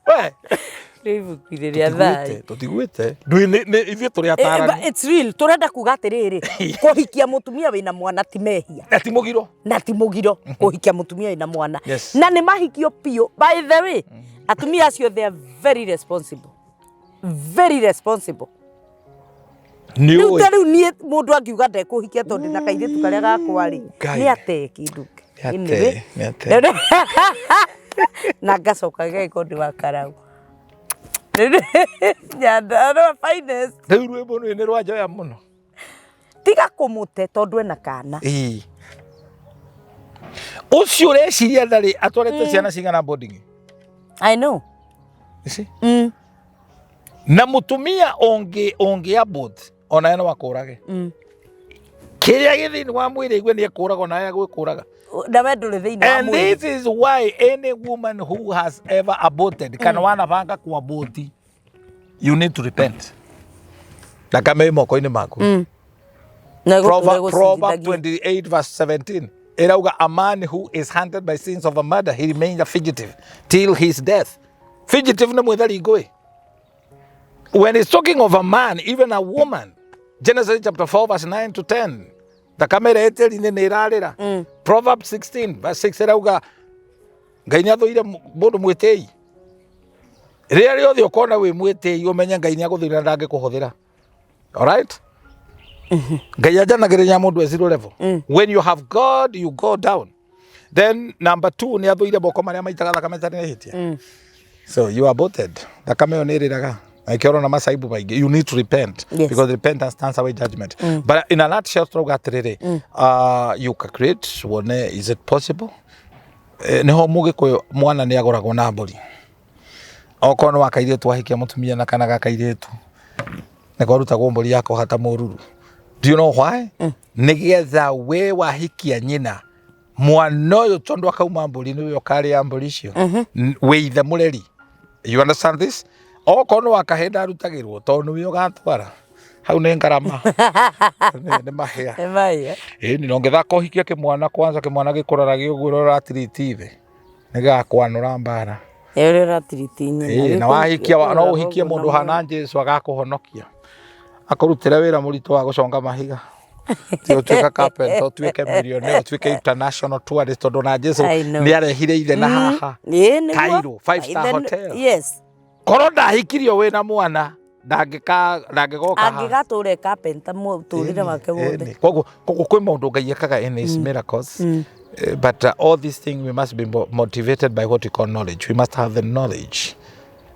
we. Nĩ ibuku-inĩ rĩa thayũ. Tũtiguĩte. Ithuĩ tũrĩ atarani. It's real. Tũrenda kuga atĩrĩrĩ, kũhikia mũtumia wĩna mwana ti mehia. Na ti mũgiro. Na ti mũgiro kũhikia mũtumia wĩna mwana. Yes. Na nĩ mahikio biũ. By the way, atumia acio, they are very responsible, very responsible. Nĩ Rĩu ũĩ ta rĩu niĩ, mũndũ angiuga ndekũhikia tondũ na kairĩtu karĩa gakwa rĩ, Ngai. nĩ atee kĩndũ. Nĩ atee, Anyway, nĩ atee. Na ngacoka gagĩkorwo ndĩ wa karau Nyandarua finest. Rĩu rwĩmbo rũrũ nĩ rwa njoya mũno. Tiga kũmũte tondũ ena kana. Ĩĩ. Ũcio ũreciria ndarĩ atwarĩte ciana cigana boarding? I know. You see? Mm. Na mũtumia ũngĩ ũngĩ abort onawe no akũrage. Kĩrĩa gĩ thĩinĩ wa mwĩrĩ igue nĩ ekũraga, onawe agwĩkũraga. Na we ndũrĩ thĩinĩ wa And mwĩrĩ. this is why any woman who has ever aborted, kana wanabanga kuabort, you need to repent. Thakame ĩ moko-inĩ maku. Na ĩgũtũre Proverb gũcirithagio. 28 verse 17 ĩrauga, a man who is hunted by sins of a murder, he remains a fugitive till his death. Fugitive nĩ mwĩthari ngũĩ. When he's talking of a man, even a woman, Genesis chapter 4 verse 9 to 10, thakame ĩrĩa ĩtĩri-inĩ nĩ ĩrarĩra. Proverbs 16 verse 6 ĩrauga Ngai nĩ athũire mũndũ mwĩtĩi. Rĩrĩa rĩothe ũkona wĩ mwĩtĩi, ũmenye Ngai nĩ agũthũire na ndangĩkũhũthĩra. Alright, Ngai anjanagĩrĩria mũndũ e zero level. When you have God, you go down. Then number two, nĩ athũire moko marĩa maitaga thakame ĩtarĩ na ihĩtia. So you are aborted. Thakame ĩyo nĩ ĩrĩraga na ĩkĩo ũrona macaibu maingĩ. You need to repent, because repentance turns away judgment. But in a nutshell, tũrauga atĩrĩrĩ, you can create wone, is it possible? Nĩho mũgĩkũyũ mwana nĩ agũragwo na mbũri. Okorwo nĩ wa kairĩtu, ahikia mũtumia na kana ga kairĩtu, nĩ kwarutagwo mbũri ya kũhata mũruru. Do you know why? Nĩgetha we wahikia nyina mwana ũyũ, tondũ akauma mbũri, nĩwe ũkarĩa mbũri icio. Wĩ ithe mũreri. You understand this? Okorwo nĩ wa kahĩĩ, ndarutagĩrwo tondũ nĩwe ũgatwara hau, nĩ ngarama, nĩ mahĩa. Nĩ mahĩa. Ĩni no ngĩthaka ũhikia kĩmwana kwanza, kĩmwana gĩkũraragia ũguo ũrĩa ũratiriti ithe, nĩgakwanũra mbara. Ĩ ũrĩa ũratiriti nyina. Ĩĩ, na wahikia no ũhikie mũndũ hana Jesu agakũhonokia, akũrutĩre wĩra mũritũ wa gũconga mahiga, ti ũtuĩka carpenter, ũtuĩke millionaire, ũtuĩke international tourist, tondũ na Jesu I know. nĩ arehire ithe na haha Ĩ nĩguo. Cairo, five star hotel. Korwo ndahikirio wĩna mwana, ndangĩgoka haha. Angĩgatũra e carpenter mũtũrĩre wake wothe. Ĩni. Koguo kwĩ maũndũ Ngai ekaga in his miracles. But all these things, we must be motivated by what we call knowledge. We must have the knowledge,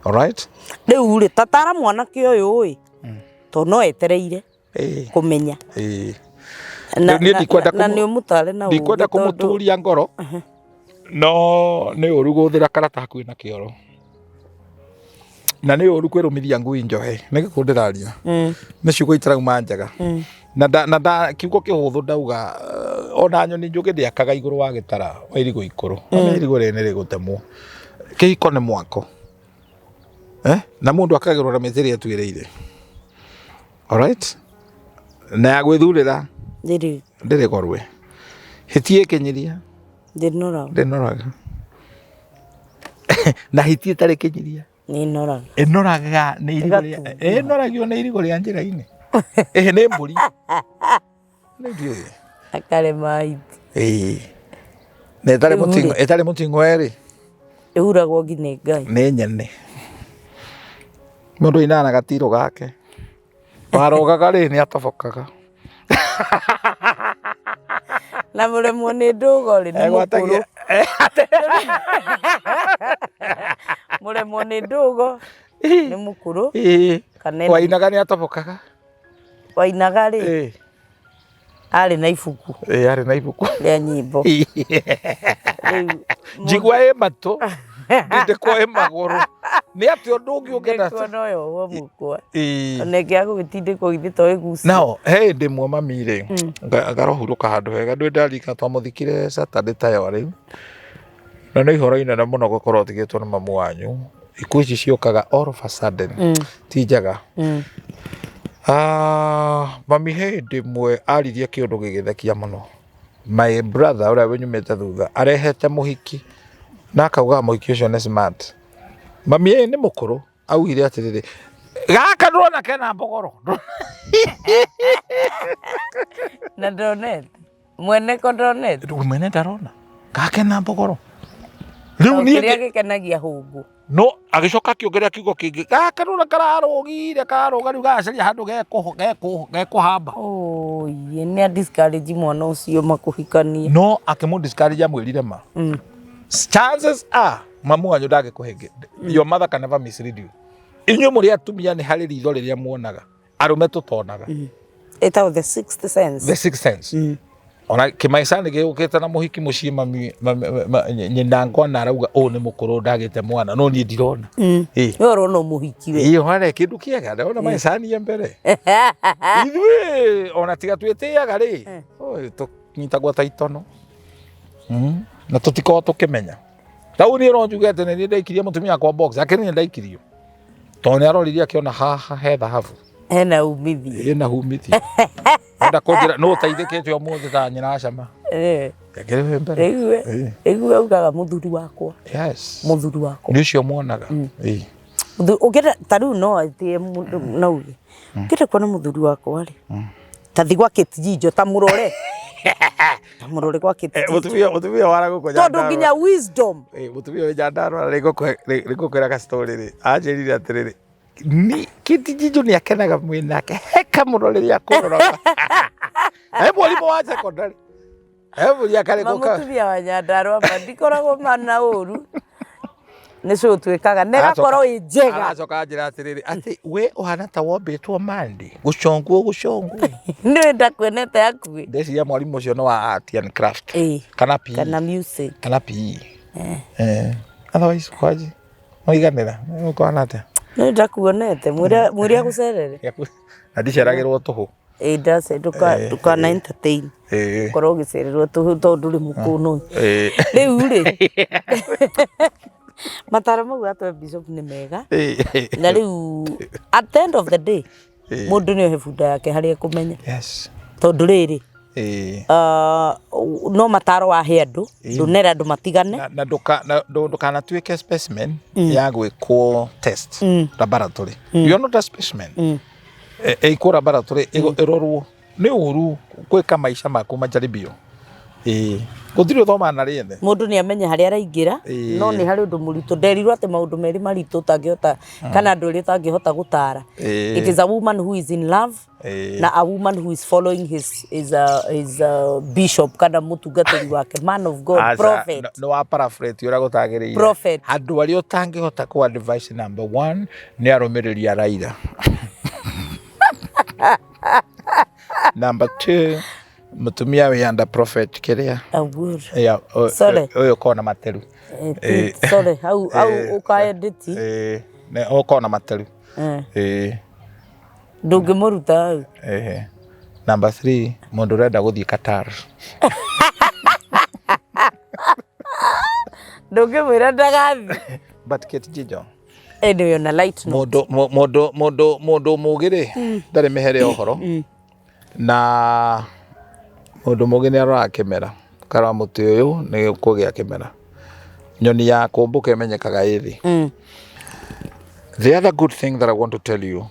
all right? Rĩu rĩ, tatara mwanake ũyũ ĩ, tondũ no etereire kũmenya. Na Rĩu niĩ ndikwenda na nĩ ũmũtare na ndikwenda ũũgĩ tondũ kũmũturia ngoro, no nĩ ũru gũthĩra karata hakuhĩ na kĩoro, na nĩ ũru kwĩrũmithia ngui njohe. Nĩ gĩkũ ndĩraria? Nĩ ciugo itarauma njega na kiugo kĩhũthũ ndauga, ona nyoni njũgĩ ndĩakaga igũrũ wa gĩtara wa irigũ ikũrũ. Ona irigũ rĩrĩ nĩ rĩgũtemwo. Kĩhiko nĩ mwako, eh? Na mũndũ akagĩrwo na mĩtĩ ĩrĩa atuĩrĩire, alright? Na ya gwĩthurĩra ndĩrĩ ndĩrĩ gorwe, hĩti ĩkĩnyiria ndĩnoraga. Ndĩnoraga. Na hiti ĩtarĩ kĩnyiria Nĩ ĩnoraga. Ĩnoraga nĩ irigũ rĩa Ĩgatunguha. Ĩnoragio nĩ irigũ rĩa njĩra-inĩ. Ĩhĩ, nĩ mbũri. Nĩ ndiũĩ. Akarema hiti. Ĩĩ, na ĩtarĩ Rĩu mũting'o, rĩ. ĩtarĩ mũting'o erĩ. Ĩhuragwo nginya nĩ Ngai. Nĩ nyene mũndũ ainaga na gatirũ gake, warogaga rĩ, nĩ atobokaga. Na mũremwo nĩ ndũgo rĩ, nĩ mũkũrũ. Egwatagia. Mũremwo nĩ ndũgo nĩ mũkũrũ. Kana Wainaga nĩ atobokaga. Wainaga rĩ, arĩ na ibuku Ĩĩ, arĩ na ibuku rĩa nyĩmbo. Rĩu Njigua ĩ matũ, ndindĩkwo ĩ magũrũ, nĩ atĩ ũndũ ũngĩ ũngĩenda. Ndĩkwo no yohwo mũkwa. Ĩĩ. Ona ĩngĩaga gũgĩtindĩkwo githĩ to ĩgucio. Nao he hĩndĩ ĩmwe mami rĩ ngarohurũka handũ hega, ndũĩ ndarika twamũthikire Saturday tayo rĩu, na nĩ ihoro inene mũno gũkorwo ũtigĩtwo nĩ mamu wanyu. Ikuũ ici ciũkaga all of a sudden, ti njega. Ah, mami he hĩndĩ ĩmwe aririe kĩũndũ gĩgĩthekia mũno. My brother ũrĩa wĩnyumĩte thutha arehete mũhiki na akauga mũhiki ũcio nĩ smart. Mami ĩ nĩ mũkũrũ, augire atĩrĩrĩ, gaka ndũrona kena mbogoro? Na ndonete. Mwene ko ndonete. Mwene ndarona gake na mbogoro rĩu. Niĩ Kĩrĩa gĩkenagia hũngũ. No agĩcoka akĩongerera kiugo kĩngĩ, gaka ndũrona kararũgire, kararũga, rĩu gagacaria handũ gekũhamba. Oye, nĩ a discourage mwana ũcio makũhikanie. No akĩmũ discourage, amwĩrire ma chances are mamu wanyu ndangĩkũhĩngĩ. Your mother can never mislead you. Inyuĩ mũrĩ atumia nĩ harĩ ritho rĩrĩa muonaga arũme tũtonaga. Ĩtagwo the sixth sense. The sixth sense. Ona kĩmaica nĩ gĩũkĩte na mũhiki mũciĩ, mami nyina ngona arauga ũũ nĩ mũkũrũ, ndagĩte mwana, no niĩ ndirona. Ĩ. We ũrona mũhiki we. Ĩ hore kĩndũ kĩega, ndĩrona maicanie mbere ithuĩ, ona tiga twĩtĩaga rĩ, oi, tũnyitagwo ta itono. Na tũtikoragwo tũkĩmenya. Rĩu niĩ no njuge atĩ nĩ niĩ ndaikirie mũtumia wakwa box, akĩrĩ nĩ ndaikirio tondũ nĩ aroririe akĩona haha he thahabu. Hena umithio. Ĩna humithio. Enda kũnjĩra nũ ũteithĩkĩte ũmũthĩ ta nyina cama. Ngĩrĩ wĩ mbere. Rĩu rĩu augaga mũthuri wakwa. Yes. Mũthuri wakwa. Nĩ ũcio muonaga. Ĩĩ. Ũngĩenda ta rĩu no atĩe mũndũ no uge. Ũngĩenda kuona mũthuri wakwa rĩ. Ta thi gwa Kate Jijo ta mũrore. Ta mũrore gwa Kate Jijo. Mũtumia mũtumia wara gũkũ Tondũ nginya wisdom. Mũtumia wĩ Nyandarũa rĩ ngũkwĩra ka story rĩ anjĩrire atĩrĩrĩ ni Kate Jijo nĩ akenaga mwĩnake heka mũno rĩrĩa akũroraga. He mwarimũ wa secondary. He mũria karĩ Ma gũka. mũtumia wa Nyandarũa ma ndikoragwo ma na ũru. Nĩ cũ twĩkaga na ĩgakorwo ĩ njega. Aracoka anjĩra atĩrĩrĩ atĩ we ũhana ta wombĩtwo mandi gũcongwo gũcongwo. Nĩ ndakuonete hakuhĩ. Ndeciria mwarimũ ũcio nĩ wa art and craft. Ĩĩ. Kana PE. Kana music. Kana PE. Eh. Otherwise kwaji. Waiganĩra. Ũkona atĩa? Nĩ ndakuonete mwĩre mwĩre agũcerere. Na ndiceragĩrwo tũhũ. Ĩĩ ndace ndũkana entertain. Ĩĩ. Korwo ũgĩcererwo tũhũ tondũ ndũrĩ mũkũnũ. Ĩĩ. Rĩu rĩ mataro mau atwe bishop nĩ mega. Ĩĩ. Na rĩu at the end of the day mũndũ nĩ ohe bunda yake harĩa ekũmenya. Yes. Tondũ rĩrĩ Ĩĩ. No mataro wahe andũ ndũnera andũ matigane. Na na ndũkanatuĩke specimen ya gwĩkwo test laboratory. You are not a specimen. Ĩkwo laboratory ĩrorwo nĩ ũru gwĩka maica maku majaribio. Ĩĩ. Gũtirĩ ũthomaga na rĩene. Mũndũ nĩ amenye harĩa araingĩra no nĩ harĩ ũndũ mũritũ nderirwo atĩ maũndũ merĩ maritũ ũtangĩhota kana andũ erĩ ũtangĩhota gũtara. It is a woman who is in love na a woman who is following his bishop kana mũtungatĩri wake, man of God, Aca, prophet. Nĩ wa paraphrase ũrĩa gũtagĩrĩire. Prophet. Andũ arĩa ũtangĩhota kũ advice number one nĩ arũmĩrĩri a Raila. Number two mũtumia wĩ under prophet kĩrĩa. Awuor. Yeah, Sorry. Ũyũ ũkoragwo na materu. Sorry, hau hau ũkaendeti. Ĩĩ, ũkoragwo na materu. Ĩĩ. Ndũngĩmũruta hau. Ĩĩ. Number three mũndũ ũrenda gũthiĩ Qatar. Ndũngĩmwĩra ndagathiĩ. But Kate Jijo. Anyway, on a light note. Mũndũ mũndũ mũndũ mũndũ mũgĩ rĩ ndarĩ mĩhere ya ũhoro na mũndũ mũgĩ nĩ aroraga kĩmera karora mũtĩ ũyũ nĩ kũgĩa kĩmera nyoni ya kũmbũka ĩmenyekaga ĩ thĩ. The other good thing that I want to tell you,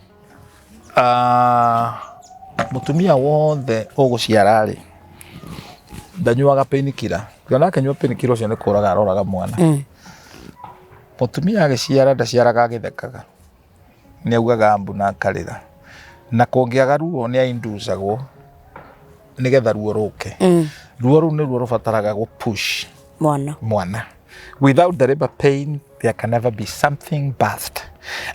mũtumia wothe ũgũciara rĩ ndanyuaga painkiller. Ona akĩnyua painkiller ũcio nĩ kũraga aroraga mwana. Mũtumia agĩciara ndaciaraga agĩthekaga, nĩ augaga mbu na akarĩra, na kũngĩaga ruo nĩ aindusagwo nĩgetha ruo rũke. Ruo rũu nĩruo rũbataraga gũ push mwana. Mwana. Without the labor pain there can never be something birthed.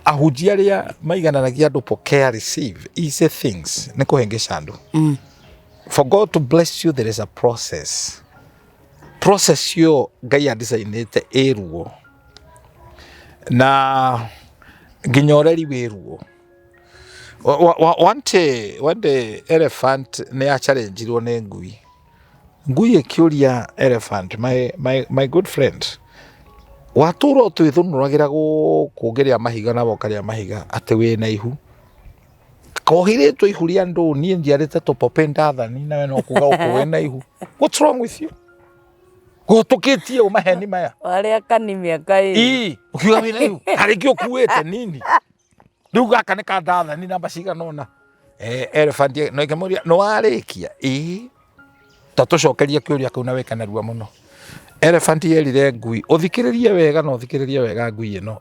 Ahunjia arĩa maigananagia andũ pokea, receive, easy things nĩ kũhĩngĩca andũ. For God to bless you there is a process. Process yo Ngai adisainĩte ĩ ruo na nginya ũreri wĩ ruo. One day elephant nĩ yachalenjirwo nĩ ngui. Ngui ĩkĩũria elephant, my good friend, watũra ũtwĩthũnũragĩra gũkũ ngĩrĩa mahiga nawe ũkarĩa mahiga atĩ wĩna ihu kohirĩtwo ihu rĩa ndũ niĩ njiarĩte tũpopĩ ndathani nawe no kuga gũkũ wĩna ihu. What's wrong with you? Gũtũkĩtie ũ maheni maya. Warĩa kani mĩaka ĩrĩ. Ii, ũkiuga wĩna ihu tarĩngĩ ũkuĩte nini rĩu gaka nĩ ka ndathani namba cigana ũna. Elephant no ĩkĩmũria nĩ warĩkia ĩĩ ta tũcokerie kĩũria kĩu na wĩke narua mũno. Elephant yerire ngui ũthikĩrĩrie wega na ũthikĩrĩrie wega ngui ĩno.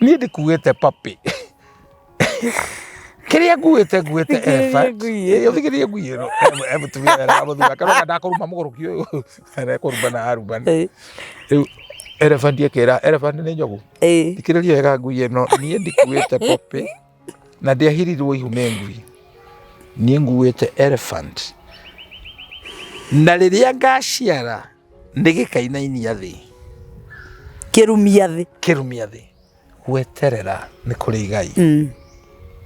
Niĩ ndikuĩte puppy kĩrĩa nguĩte nguĩte Thikĩrĩria elephant. ngui ĩno. Ĩĩ, ũthikĩrĩrie ngui ĩno. Mũtumia wega mũthuri akaroga ndakũruma mũgũrũki ũyũ arekũruma na arumani. Rĩu elephant ĩkĩra elephant nĩ njogu. Thikĩrĩria wega ngui ĩno, niĩ ndikuĩte puppy na ndiahirirwo ihu nĩ ngui, niĩ nguĩte elephant na rĩrĩa ngaciara nĩ gĩkainainia thĩ. Kĩrumia thĩ. Kĩrumia thĩ. Gweterera nĩ kũrĩ igai.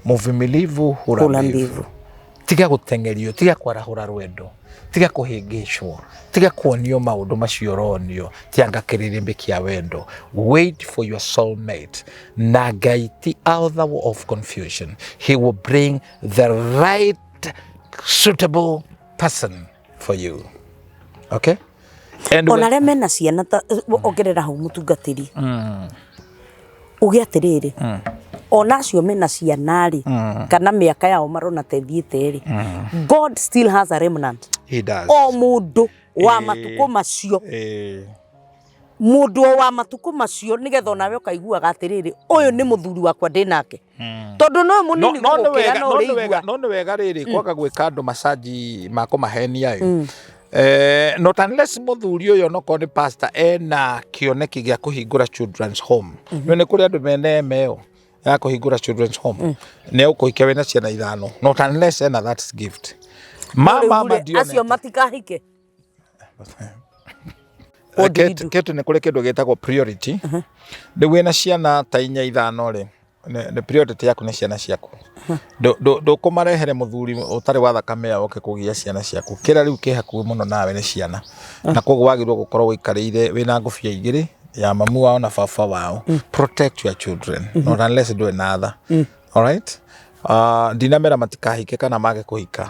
Mvumilivu hula Hula mbivu. Mbivu. Tiga gũteng'erio, tiga kwarahũra rwendo, tiga kũhĩngĩcwo, tiga kuonio maũndũ macio ũronio, tianga kĩrĩrĩmbĩ kĩa wendo. Wait for your soulmate. Na Ngai ti author of confusion. He will bring the right suitable person for you. Okay? And ona arĩa mena ciana ta ongerera hau mũtungatĩri uge atĩrĩrĩ ona acio mena ciana rĩ kana mĩaka yao marona ta ĩthiĩte rĩ, God still has a remnant. He does. O mũndũ wa matukũ macio, mũndũ o wa matukũ macio, nĩgetha onawe ũkaiguaga atĩrĩrĩ, ũyũ nĩ mũthuri wakwa ndĩ nake, tondũ no mũnini no nĩ gũgũkĩra wega no no nĩ wega ũrĩigua. No nĩ wega rĩrĩ kwaga gwĩka andũ macaji ma kũmahenia ĩ. Not unless mũthuri ũyũ onokorwo nĩ pastor ena kĩoneki gĩa kũhingũra children's home. No nĩ kũrĩ andũ mena eme ĩyo ya kũhingũra children's home, nĩ ũkũhikia wĩna ciana ithano, not unless ena that gift ma Rĩu ma rĩ, acio ndionete. Matikahike. What do we do? Ketu nĩ kũrĩ kĩndũ gĩtagwo priority. Rĩu wĩna ciana ta inya ithano rĩ, nĩ priority yaku nĩ ciana ciaku. Ndũkũmarehere mũthuri ũtarĩ wa thakame yao oke kũgia ciana ciaku. Kĩrĩa rĩu kĩ hakuhĩ mũno nawe nĩ ciana, na koguo wagĩrĩirwo gũkorwo ũikarĩire wĩna ngũbia igĩrĩ ya mamu wao na baba wao. Protect your children, not unless ndũrĩ na tha. Alright, ndinamera matikahike kana mage kũhika.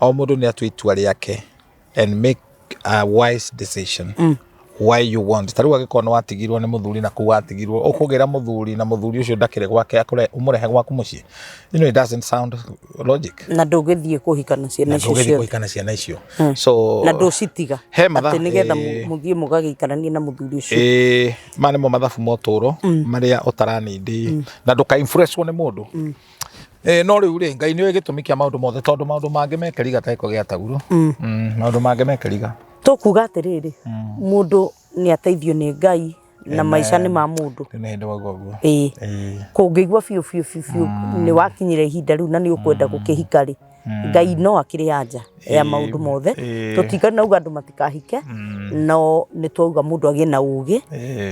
O mũndũ nĩ atue itua rĩake and make a wise decision why you want. Ta rĩu angĩkorwo nĩ watigirwo nĩ mũthuri na kũu watigirwo ũkũgĩra mũthuri na mũthuri ũcio ndakĩrĩ gwake akũre ũmũrehe gwaku mũciĩ, it doesn't sound logic. Na ndũgĩthiĩ kũhika na ciana na icio ndũgĩthiĩ ciothe. Kũhika na ciana icio, so Na ndũcitiga he matha atĩ nĩgetha mũthiĩ mũgagĩikaranie na mũthuri ũcio. Ĩĩ, maya nĩmo mathabu ma ũtũũro marĩa ũtaranindi na ndũka influence nĩ mũndũ. No rĩu rĩ, Ngai nĩoĩ gĩtũmi kĩa maũndũ mothe, tondũ maũndũ mangĩ mekĩriga ta gĩko gĩa tauro. Maũndũ mangĩ mekĩriga. Tũkuga atĩrĩrĩ, mũndũ nĩ ateithio nĩ Ngai na maica nĩ ma mũndũ. Rĩu nĩ hĩndĩ wauga ũguo. Ĩĩ. Kũngĩigua biũ biũ biũ biũ nĩ wakinyĩra ihinda rĩu na nĩ ũkwenda gũkĩhika rĩ, Ngai no akĩrĩ anja ya maũndũ mothe. Tũtikanauga andũ matikahike, no nĩ twauga mũndũ agĩe na ũgĩ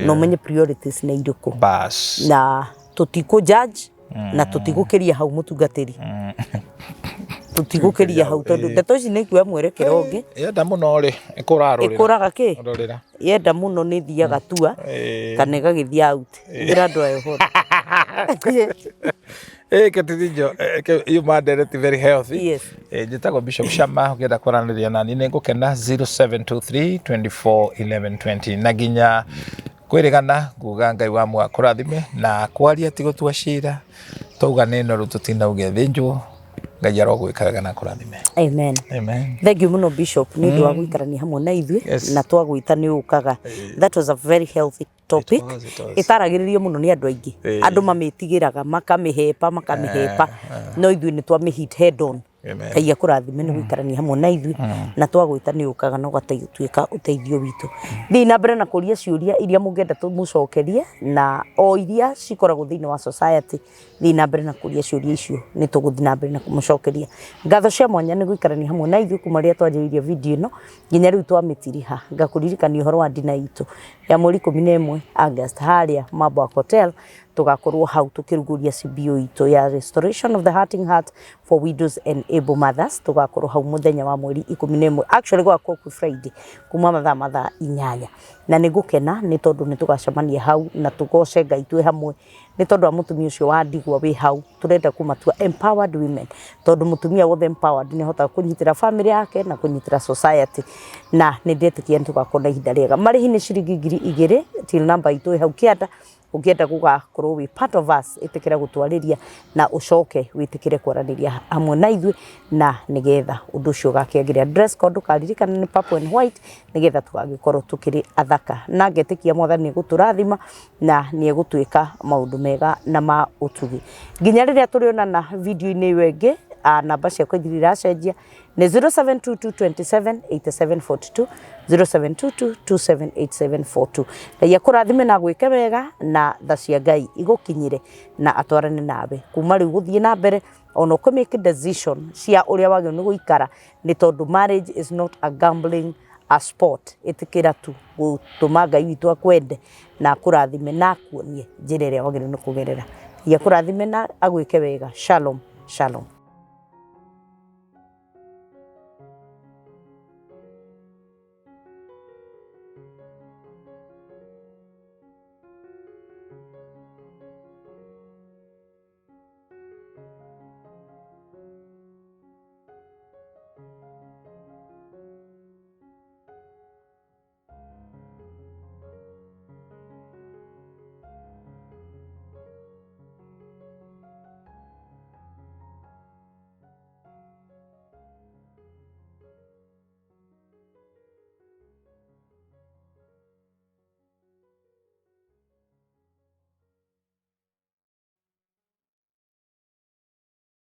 na ũmenye priorities nĩ irĩkũ. Bas. Na tũtikũ judge na tũtigũkĩria hau, mũtungatĩri, tũtigũkĩria hau tondũ ndeto ici nĩ ikuoya mwerekero ũngĩ. Yenda mũno rĩ, ĩkũrarũrĩra. Ĩkũraga kĩ? Rũrĩra. Yenda mũno nĩ thiaga tua kana ĩgagĩthiĩ out. Ĩra andũ aya ũhoro. Ketirijo yuma ndereti very healthy. Yes. Njĩtagwo Bishop Shama, ũngĩenda kwaranĩria nani nĩ ngũkena, 0723 24 11 20. Na nginya kwĩrĩgana nguga Ngai wa mwa kũrathime, na kwaria ti gũtua cira, twauga nĩ noru tũtinauge thĩnjwo. Ngai arogwĩka wega na kũrathime. Amen. Amen. Thank you mũno, Bishop, nĩ ũndũ wa gũikarania hamwe na ithuĩ. Na twagwĩta nĩ ũkaga. That was a very healthy topic. It was, it was. Ĩtaragĩrĩrio mũno nĩ andũ aingĩ. Andũ mamĩtigĩraga, makamĩhepa makamĩhepa, no ithuĩ nĩ twamĩ hit head on. Amen. Ngai akũrathime nĩ gũikarania hamwe na ithuĩ, na twagwĩta nĩ ũkaga na ũgatuĩka ũteithio witũ. Thiĩ na mbere na kũria ciũria iria mũngĩenda tũmũcokerie na o iria cikoragwo thĩinĩ wa society. Thiĩ na mbere na kũria ciũria icio, nĩ tũgũthiĩ na mbere na kũmũcokeria. Ngatho cia mwanya nĩ gũikarania hamwe na ithuĩ kuma rĩrĩa twanjĩrĩirie video ĩno nginya rĩu twamĩtiriha. Ngakũririkania ũhoro wa ndina itũ ya mweri 11 August harĩa Mabwak Hotel. Tũgakorwo hau tũkĩrugũria CBO itũ ya Restoration of the Hurting Heart for Widows and Able Mothers. Tũgakorwo hau mũthenya wa mweri 11, actually gũgakorwo kwĩ Friday, kuma mathaa 8, na nĩ ngũkena nĩ tondũ nĩ tũgacemania hau na tũgoce Ngai twĩ hamwe nĩ tondũ wa mũtumia ũcio wa ndigwa wĩ hau. Tũrenda kũmatua empowered women, tondũ mũtumia wothe empowered nĩ ahotaga kũnyitĩra family yake na kũnyitĩra society, na nĩ ndetĩkia nĩ tũgakorwo na ihinda rĩega. Marĩhi nĩ ciringi 2000. Till number itũ ĩ hau kĩanda. Ũngĩenda gũgakorwo wĩ part of us, ĩtĩkĩra gũtwarĩria na ũcoke wĩtĩkĩre kwaranĩria hamwe na ithuĩ, na nĩgetha ũndũ ũcio ũgakĩagĩrĩra. Dress code ũkaririkana nĩ purple and white, nĩgetha tũgagĩkorwo tũkĩrĩ athaka, na ngetĩkia Mwathani nĩ egũtũrathima na nĩ egũtwĩka maũndũ mega na ma ũtugi. Nginya rĩrĩa tũrĩonana video-inĩ ĩyo ĩngĩ, namba ciakwa ithiri iracenjia, nĩ 0722 27 8742, 0722 278742. Ngai akũrathime na gwĩke wega, na tha cia Ngai igũkinyĩre na atwarane nawe kuma rĩu gũthiĩ na mbere, ona ũkũ make decision cia ũrĩa wagĩrĩirwo nĩ gũikara, nĩ tondũ marriage is not a gambling a sport. Ĩtĩkĩra tu gũtũma Ngai witũ akwende na akũrathime na akuonie njĩra ĩrĩa wagĩrĩirwo nĩ kũgerera. Ngai akũrathime na agwĩke wega. Shalom, shalom.